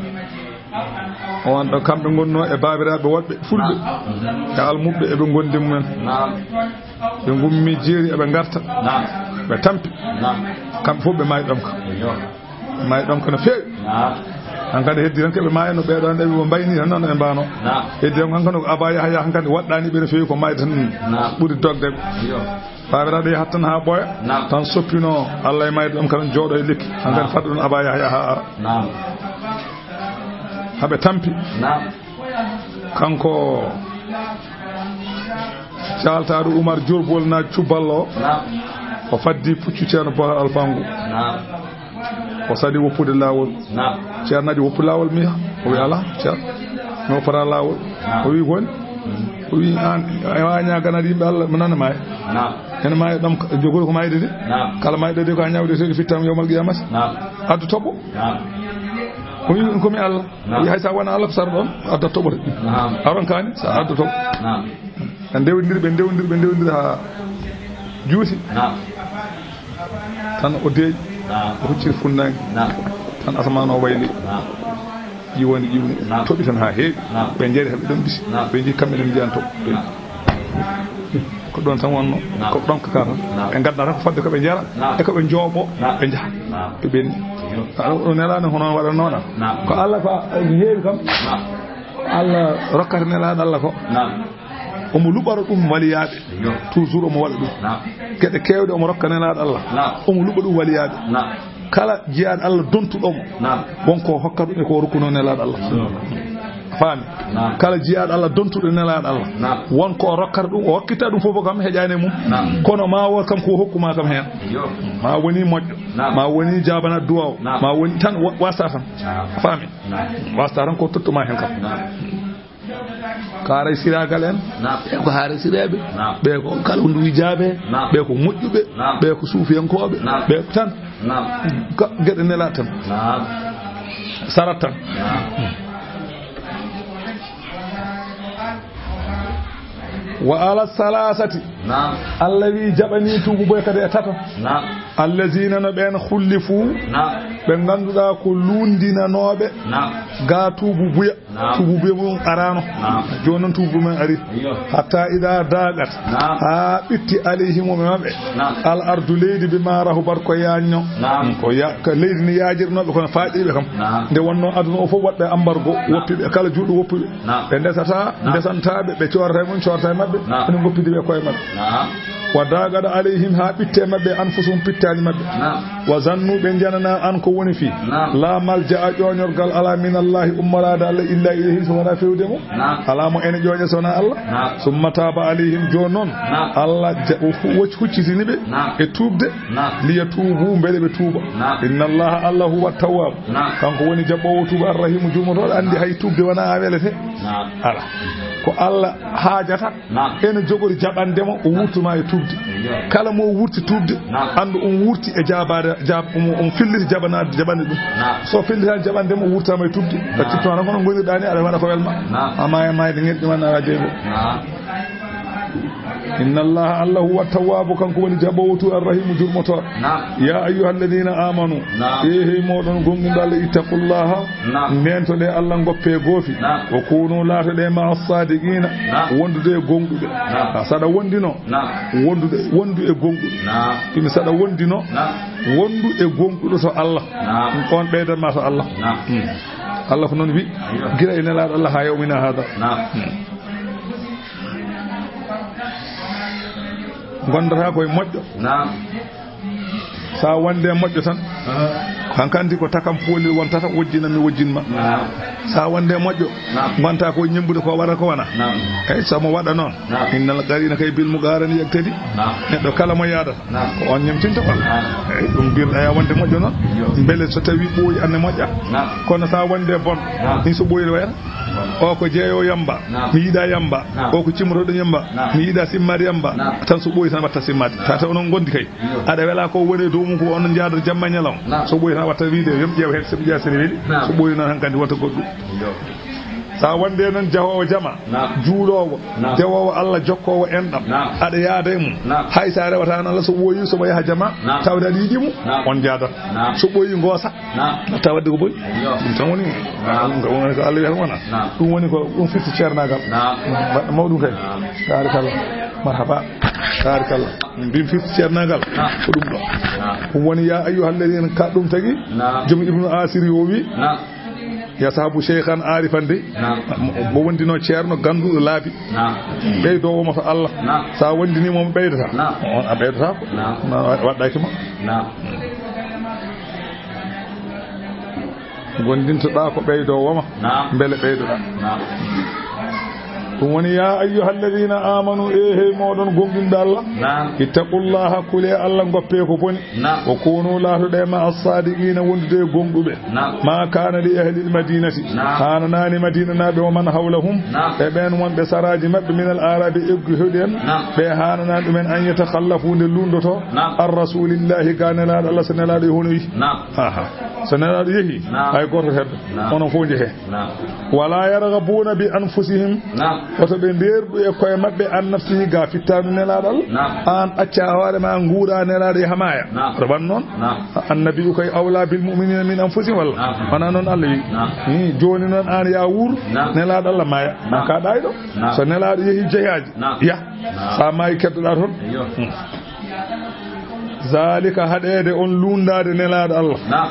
On ɗo kamɓe ngonnoo e baabiraaɓe woɗɓe fulɓe. Naam. E almuɓɓe eɓe ngondi mumen. Naam. Ɓe ngummi jeeri eɓe ngarta. Naam. Ɓe tampi. Naam. Kamɓe fof ɓe maayi ɗomka. Eyyo. Ɓe maayi ɗomka no feewi. Naam. Hankadi heddi tan ko ɓe maayano ɓee ɗoon ɗe ɓe mbayni tan noon ɓe mbaano. Naam. Heddi tan hankadi ko Aba Yahya hankadi waɗɗaani ɓe no feewi ko maayde tan. Naam. Ɓuri dogde ɓe. Eyyo. Baabiraaɓe yahat tan haa ɓooya. Naam. Tan soppinoo Allah e maayde ɗomka tan jooɗo e lekki. Hankadi Naam. Fadde ɗum Aba Yahya haa ara. Naam. Haɓe tampi. Naam. Kanko Jaltaaɗo Umar Joor Bolnaajo Cuballo o. Naam. O faddi puccu Ceerno Bohar Alfa ngu. Naam. O sali woppude laawol. Naam. Ceernaajo woppu laawol mi. O wi alaa, ceer. Mi woppata laawol. Naam. O wi ko woni? Mm. O wi aan, a waawa ñaaganaade yimɓe Allah, mo nana maaya. Naam. Ene maaya ɗam, jogori ko maayde de. Naam. Kala maayɗo de ko a ñaawde seeɗa fittam yawmal qiyamati. Naam. Addu toɓo. Naam. O wi ko mi Allah. Naam. O wi hay so a wona Allah ko sara ɗoon, addat toɓo de. Naam. A ronkaani, so a addu toɓo. Naam. Ɓe ndewndiri, ɓe ndewndiri, ɓe ndewndiri haa juuti. Naam. Tan o deeƴi. Naam. O hucciri funnaange. Naam. Tan asamaan o wayli. Naam. Ƴiwonde ƴiwni. Naam. Toɓi tan haa heewi. Naam. Ɓe njari haa ɓe ɗomɗiti. Naam. Ɓe njii kamɓe ne mbiyan toɓo. Naam. Ko ɗoon tan wonno. Naam. Ko ɗon ka tan. Naam. Ɓe ngadda tan ko fodde ko ɓe njara. Naam. E ko ɓe njooɓo. Naam. Ɓe njaha. Naam. Ɓe ɓenni. Naam. Aɗa, o nelaani hono waɗa noona. Naam. Ko Allah ko heewi kam. Naam. Allah rokkata nelaaɗo Allah ko. Naam. Omo luɓora ɗum waliyaaɓe. Yo. Toujours omo waɗa ɗum. Naam. Geɗe keewɗe omo rokka nelaaɗo Allah. Naam. Omo luɓa ɗum waliyaaɓe. Naam. Kala jiyaaɗo Allah dontuɗo mo. Naam. Won ko hokka ɗum e ko rokkuno nelaaɗo Allah. Yo. Faami? Naam. Kala jiyaaɗo Allah dontuɗo nelaaɗo Allah. Naam. Won ko rokkata ɗum, o hokkita ɗum fof kam heƴaani e mum. Naam. Kono ma won kam ko hokkuma kam heen. Yo. Ma woni moƴƴo. Naam. Ma woni jaabana duwaw. Naam. Ma woni tan wa-, wasa tan. Naam. Faami? Naam. Wasta tan ko tottuma heen kam. Naam. Ko haray siraagal en. Naam. Ɓe ko haray siraaɓe. Naam. Ɓe ko kala ko nduwi jaabe. Naam. Ɓe ko moƴƴuɓe. Naam. Ɓe ko suufiyankooɓe. Naam. Ɓe ko tan. Naam. Ka geɗe nela tan. Naam. Sarat tan. Naam. Wa ala salasati. Naam. Allah wi jaɓani tuubu boy kadi e tato. Naam. Allazina no ɓeen khullifu. Naam. Ɓe ngannduɗaa ko luundinanooɓe. Naam. Ga tuubu buya. Naam. Tuubu buya mum araano. Naam. Jooni noon tuubu men ari. Iyo. Hatta ida daqat. Naam. Haa ɓitti alayhim e maɓɓe. Naam. Al ardu leydi bima rahubat ko yaajno. Naam. Ko ya-, ko leydi ni yaajirnooɓe kono faaɗiiɓe kam. Naam. Nde wonno aduna o fof waɗɓe ambargo, naam, woppiɓe kala juuɗo woppuɓe. Naam. Ɓe ndesata, naam, ndesantaaɓe, ɓe coorata e mum, coorata e maɓɓe. Naam. Ene ngoppidi ɓe koye maɓɓe. Naam. Wa daqat alayhim haa ɓitte maɓɓe anfusuhum pittaaji maɓɓe. Naam. Wa zannu ɓe njanana an ko woni fii. Naam. La malja a ƴooñorgal ala min Allahi ummoraade Allah illa ilayhi so wonaa fewde mo. Naam. Alaa mo ene ƴooƴa so wonaa Allah. Naam. Summa taaba alayhim jooni noon. Naam. Allah ja-, o hu-, wocc-, huccitini ɓe. Naam. E tuubde. Naam. Liya tuubu mbele ɓe tuuba. Naam. Inna Allaha Allah huwa tawwaabu. Naam. Kanko woni jaɓɓoowo tuuba arrahimu juumotooɗo anndi hay tuubde wonaa a welete. Naam. Ala. Ko Allah haajata. Naam. Ene jogori jaɓande mo, o wurtuma e tuubde. Iyo. Kala mo wurti tuubde, naam, anndu on wurti e jaabaade, jaab-, on, on filliti jaɓanaade, jaɓande ɗum. Naam. So fillitaani jaɓande mo, o wurtama e tuubde. Naam. A ciftaano kono ngonirɗaa ni, aɗa waɗa ko welma. Naam. Amma e maayde ŋeɗɗi man aɗa jeego. Naam. Inna Allaha, Allah huwa tawwaabu, kanko woni jaɓoowo tuuba, arrahimu, jurmotooɗo. Naam. Ya ayyuha alladina amanu. Naam. E hey mooɗon gonɗinɗo Allah, ittaqullaha. Naam. Ndentoɗe Allah, ngoppe goofi. Naam. Wa kunu, laatoɗe, ma'a sadiqina. Naam. Wondude e gonɗuɓe. Naam. A saɗa wondino. Naam. Wondude, wondu e gonɗuɗo. Naam. Ina saɗa wondino. Naam. Wondu e gonɗuɗo to Allah. Naam. On ɓeydan ma to Allah. Naam. Hmm. Allah ko noon wi. Aywa. Gira e nelaaɗo Allah haa yawmina hada. Naam. Hmm. Gondata koye moƴƴo. Naam. Sa wonde moƴƴo tan. Aha. Hankanti ko takam pooli wontata, wojjina mi wojjin ma. Naam. Sa wonde moƴƴo. Naam. Gonta ko ñembude ko wara ko wana. Naam. Eyyi, so mo waɗa noon. Naam. Innal qarina kay bil muqarani yaktadi. Naam. Neɗɗo kala mo yaadata. Naam. Ko on ñemtinta on. Naam. Eyyi, ɗum mbirɗa ya wonde moƴƴo noon. Yo. Mbele so tawi ɓooyi anne moƴƴa. Naam. Kono sa wonde bon. Naam. Ɗin so ɓooyi wayata. O ko jeeyo yamba. Naam. Mi yiɗa yamba. Naam. O ko cimmotoɗo yamba. Naam. Mi yiɗa simmaade yamba. Naam. Tan so ɓooyi tan watta simmaade. Naam. Tata onon gondi kay. Iyo. Aɗa wela ko woni e dow mum ko onon njaadata jamma e ñalawma. Naam. So ɓooyi tan watta wiide, yo mi ƴeew heen, so mi ƴeewa so ene weli. Naam. So ɓooyi noon hankadi wonta goɗɗum. Iyo. Sa wonde noon jahoowo jama, naam, juuloowo, naam, dewoowo Allah, jokkoowo enɗam, naam, aɗa yaada e mum. Naam. Hay sa rewata noon Allah, so ɓooyi, so mo yaha jama, naam, tawde aɗa yiɗi mo, naam, on njaadat. Naam. So ɓooyi ngoosa, naam, tawa wadde ko boyi. Iyo. Ɗum tan woni, naam, ɗum kam woni ko Allah wiyata wona. Naam. Ɗum woni ko ɗum firti ceernaagal. Naam. Mbaɗɗo mawɗum kay. Naam. Taarikalla. Marhaba. Taarikalla. Mbin firti ceernaagal. Naam. Ko ɗum ɗo. Naam. Ɗum woni ya ayyuha alladina ka ɗum tagi. Naam. Joom Ibnu Asiri o wi. Naam. Yasabu sheykhan arifan de. Naam. Mo wondino ceerno ganduɗo laabi. Naam. Ɓeydoowo mo to Allah. Naam. Sa wondini mo, mo ɓeydata. Naam. On a ɓeydata ko. Naam. Ma waɗɗaki ma. Naam. Gondintoɗa ko ɓeydoowo ma. Naam. Mbele ɓeydoɗa. Naam. Ɗum woni, "Yaa ayyuhal ladina amanu, e hey mooɗon gomɗinɓe Allah, Naam. ittaqullaha, kulee Allah, ngoppee ko boni. Naam. Wa kunu, laatoɗee, ma'a sadiqina, wondude e gomɗuɓe. Naam. Ma kana li ahlil madinati, Naam. haananaani Madinanaaɓe, wa man hawlahum, Naam. e ɓeen wonɓe saraaji maɓɓe, minal arabi, eggu heɗi en, Naam. ɓe haananaani ɗumen, an yatakhallafu, nde luundoto, Naam. an rasulillahi, ga Nelaaɗo Allah, so Nelaaɗo yehi hono wi. Naam. Aha. So Nelaaɗo yehi, Naam. hay gooto heddo. Naam. Onon fof njehee. Naam. Wala yarghabuna bi anfusihim. Naam. Woto ɓe ndeerɗu e koye maɓɓe an nafsihi ga fittaandu Nelaaɗo Allah. Naam. Aan ɗacca hoore ma nguuɗa Nelaaɗo yaha maaya. Naam. Aɗa wan noon? Naam. Annabiyu kay awla bil mu'minina min anfusihim walla? Naam. Wona noon Allah wi. Naam. Hmm, jooni noon aan yaa wuur, Naam. Nelaaɗo Allah maaya. Naam. Aan ka ɗaayɗo. Naam. So Nelaaɗo yehi jihaaji, Naam. yah. Naam. So a maayi keddoɗaa toon. Eyyo. Hmm. Zalika, haɗeede on luundaade Nelaaɗo Allah. Naam.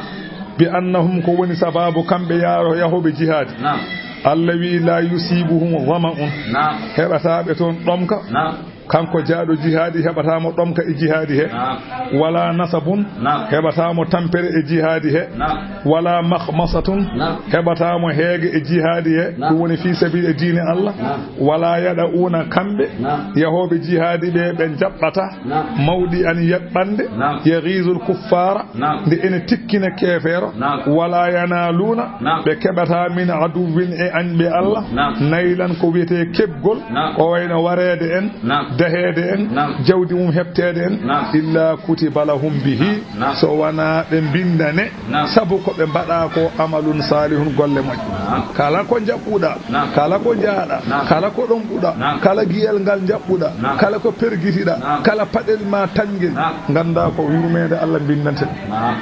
Bi annahum, ko woni sabaabu kamɓe yaaro-, yahooɓe jihaadi. Naam. Allah wi, "La yusibuhum zama'un." Naam. Heɓataa ɓe toon ɗomka. Naam. Kanko jaaɗo jihaadi heɓataa mo ɗomka e jihaadi he. Naam. Wala nasabun. Naam. Heɓataa mo tampere e jihaadi he. Naam. Wala makhmasatun. Naam. Heɓataa mo heege e jihaadi he. Naam. Ɗum woni fi sabili e diine Allah. Naam. Wala yada'una, kamɓe Naam. yahooɓe jihaadi ɓe, ɓe njaɓɓata Naam. mawɗi an yaɓɓande, Naam. yaghizul kuffara, Naam. nde ene tikkina keefeero, Naam. wala yanaluna, Naam. ɓe keɓata min aduwwin e añɓe Allah, Naam. naylan ko wiyetee keɓgol, Naam. ko wayno wareede en, Naam. daheede en, Naam. jawdi mum heɓteede en, Naam. illa kutiba lahum bihi, Naam. so wonaa ɓe mbindane, Naam. Sabu ko ɓe mbaɗa ko amalun salihun, golle moƴƴe. Naam. Kala ko njaɓɓuɗa, Naam. kala ko njaaɗa, Naam. kala ko ɗomɗuɗa, Naam. kala giyel ngal njaɓɓuɗa, Naam. kala ko pergitiɗa, Naam. kala paɗel ma tañgel, Naam. ngannda ko yurmeende Allah mbindante. Naam.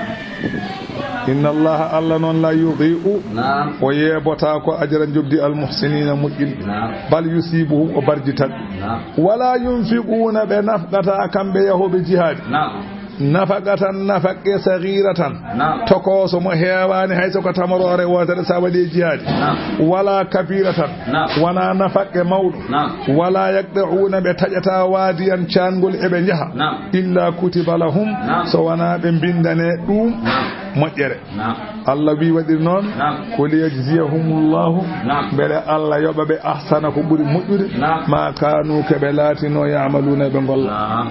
Inna Allaha, Allah noon, la yudi'u, Naam. o yeebota ko ajra njoɓdi al muhsinina, moƴƴinɓe. Naam. Bal yusibuhum, o barjitan. Naam. Wala yunfiquna, ɓe nafqata kamɓe yahooɓe jihaadi. Naam. Nafaqatan, nafaqqe, saghiratan. Naam. Tokooso mo heewaani hay so ko tamoroore wootere so a waɗi e jihaadi. Naam. Wala kabiratan. Naam. Wona nafaqqe mawɗo. Naam. Wala yaqta'una, ɓe taƴata wadiyan, caangol eɓe njaha. Naam. Illa kutiba lahum, Naam. so wona ɓe mbindane ɗum Naam. moƴƴere. Naam. Allah wi waɗir noon, Naam. ko liyajziyahumullahu, Naam. mbele Allah yoɓa ɓe ahsana ko ɓuri moƴƴude, Naam. ma kanu, ke ɓe laatino, ya'maluna, ɓe ngolla. Naam.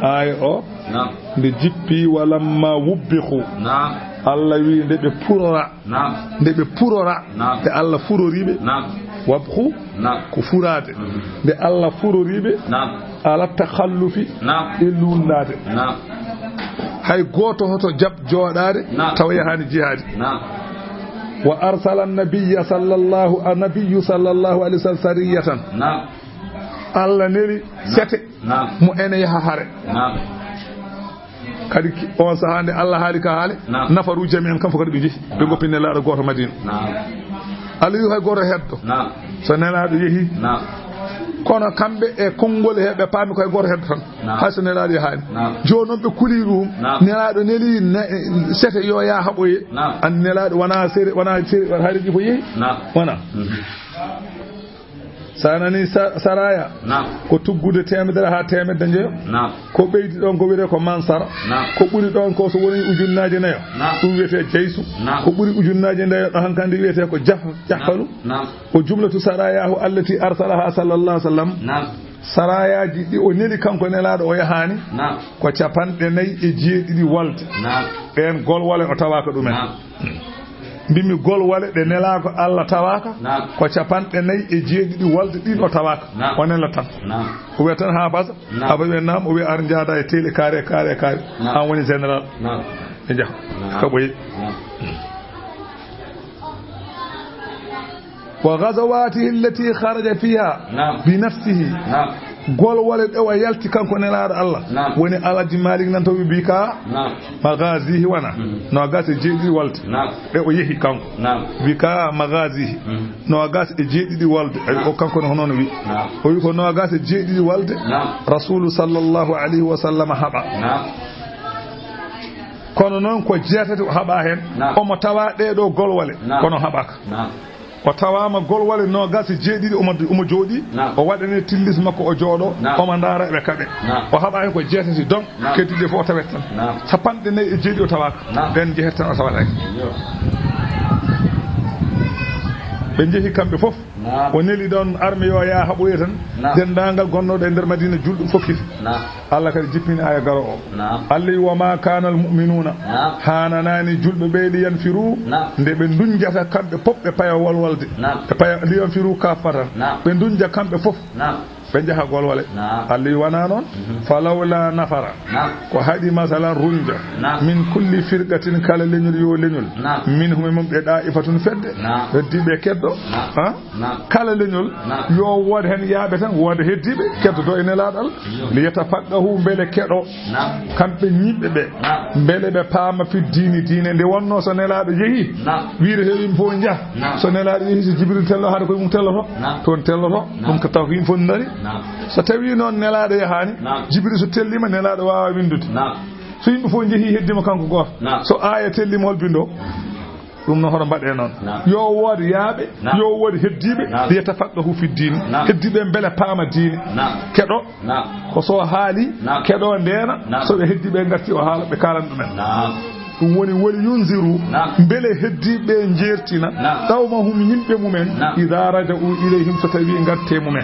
Aaya o, Naam. nde jippi, walamma wubbiqu. Naam. Allah wi nde ɓe purora. Naam. Nde ɓe purora. Naam. Nde Allah furori ɓe. Naam. Wabqu Naam. ko furaade. Mhm. Nde Allah furori ɓe. Naam. Ala takhallufi Naam. e luundaade. Naam. Hay gooto hoto jaɓ jooɗaade Naam. tawa yahaani jihaadi. Naam. Wa arsala nabiyya sallallahu, a nabiyyu sallallahu alayhi wa sallam sariyatan. Naam. Allah neli Naam. sete Naam. mo ene yaha hare. Naam. Kadi ki-, on sahaa nde Allah haali ka haale, Naam. nafaru jami'an, kamfo kadi ɓe jehi. Ɓe Naam. goppi Nelaaɗo gooto Madina. Naam. Allah wi hay gooto heddo. Naam. So Nelaaɗo yehi. Naam. Kono kamɓe e konngol he ɓe paami ko hay gooto heddo tan. Naam. Hay so Nelaaɗo yahaani. Naam. Jooni noon ɓe kuli ɗum. Naam. Nelaaɗo neli ne-, sete yo yaa haɓoye. Naam. An Nelaaɗo wona sere, wona sere, wona hari ɗi ko yehi. Naam. Wona. Mhm. So a nanii sa-, saraya, Naam. ko tuggude teemedere haa teemedde njoyo. Naam. Ko ɓeydi ɗoon ko wiyetee ko mansara. Naam. Ko ɓuri ɗoon ko so woni ujunnaaje nayo. Naam. Ɗum wiyetee jaysu. Naam. Ko ɓuri ujunnaaje nayo ɗo hankandi wiyetee ko jah-, jahfalu. Naam. O jumlatu sarayahu allati arsalaha sallallahu alaihi wasallam. Naam. Sarayaaji ɗi o neli kanko Nelaaɗo o yahaani. Naam. Ko capanɗe nayi e jeeɗiɗi wolde. Naam. Ɓeen golwole o tawaaka ɗumen. Naam. Mbimi golwole ɗe nelaaka Allah tawaaka, Naam. ko capanɗe nayi e jeeɗiɗi wolde ɗin o tawaaka. Naam. O nela tan. Naam. O wiya tan, "Haa basa." Naam. Aba wiya, "Naam." O wiya, "Ar njaada e tele kaare, kaare, kaare." Naam. An woni général. Naam. Ɓe njaha. Naam. Kaɓoye. Naam. Wa ghazawatihi allati kharaja fiha Naam. bi nafsihi. Naam. Golwole ɗe o yalti kanko Nelaaɗo Allah. Naam. Woni Alhaji Malik nan to wi bika Naam. maghazihi wana. Mm. Noogas e jeeɗiɗi wolde. Naam. Ɗe o yehi kanko. Naam. Bika maghazihi. Mm. Noogas e jeeɗiɗi wolde. Ay, Naam. o kanko ne hono no wi. Naam. O wi ko noogas e jeeɗiɗi wolde. Naam. Rasulu sallallahu alayhi wa sallam haɓa. Naam. Kono noon ko jeetati o haɓa heen. Naam. Omo tawa ɗee ɗoo golwole. Naam. Kono haɓaka. Naam. O tawaama golwole noogas e jeeɗiɗi, omo, omo jooɗii, Naam. o waɗanee tillis makko, o jooɗoo, Naam. omo ndaara eɓe kaɓe. Naam. O haɓaa heen ko jeetati don, Naam. keddiiɗe fof o tawet tan. Naam. Capanɗe nayi e jeeɗiɗi o tawaaka. Naam. Ɓeen njehete tan o tawataake. Iyo. Ɓe njehi kamɓe fof. O neli ɗon arme yo yaa haɓoye tan. Denndaangal gonnooɗo e nder Madina julɓe fof kisi. Allah kadi jippini aya garo o. Allah wi, "Wa ma kana al mu'minuna." Hananani julɓe ɓe, li yanfiru, nde ɓe ndunjata kamɓe pop ɓe paya wolwolde. Ɓe paya, li yanfiru kaffatan. Ɓe ndunja kamɓe fof. Ɓe njaha golwale. Allah wi, "Wana noon." Falawla nafara. Ko haɗi masalan runja. Min kulli firqatin, kala leñol yo leñol. Minhum, e mum ɓe, da'ifatun, fedde. Heddi ɓe keddo. Ha? Kala leñol yo wood hen yaaɓe tan, wooda heddiiɓe keddoto e nelaaɗo Allah. Li yatafaqahu, mbele keɗo kamɓe yimɓe ɓe, mbele ɓe paama fi diini, diine. Nde wonno so nelaaɗo yehi, wiide he yimɓe fof njah. So nelaaɗo yehi, so Jibril tello, haade koye mum telloto. Toon telloto. Ɗum ko taw ko yimɓe fof ndari. So tawi noon nelaaɗo yahaani, Jibril so tellima, nelaaɗo waawa winndude. So yimɓe fof njehi, heddima kanko gooto. So aya tellima, hol bindo? Ɗum no hoto mbaɗe noon. Yo wood yaaɓe, yo wood heddiiɓe, li yatafaqahu fi diini. Heddiiɓe mbele paama diine. Keɗo, ko so haali, keɗo ndeena, so ɓe heddiiɓe ngarti o haala, ɓe kaalan ɗumen. Ɗum woni wali yunziru, mbele heddiiɓe njeertina, qawmahum, yimɓe mumen, ida raja'u ilayhim, so tawi ngarte mumen.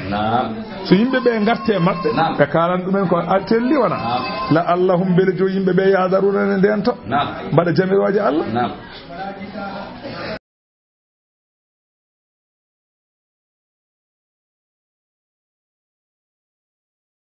So yimɓe ɓe ngarte maɓɓe, ɓe kaalan ɗumen ko a telli wona. La'allahum, mbele jo yimɓe ɓe yahdaruna ne ndento, mbaɗa jamirooje Allah.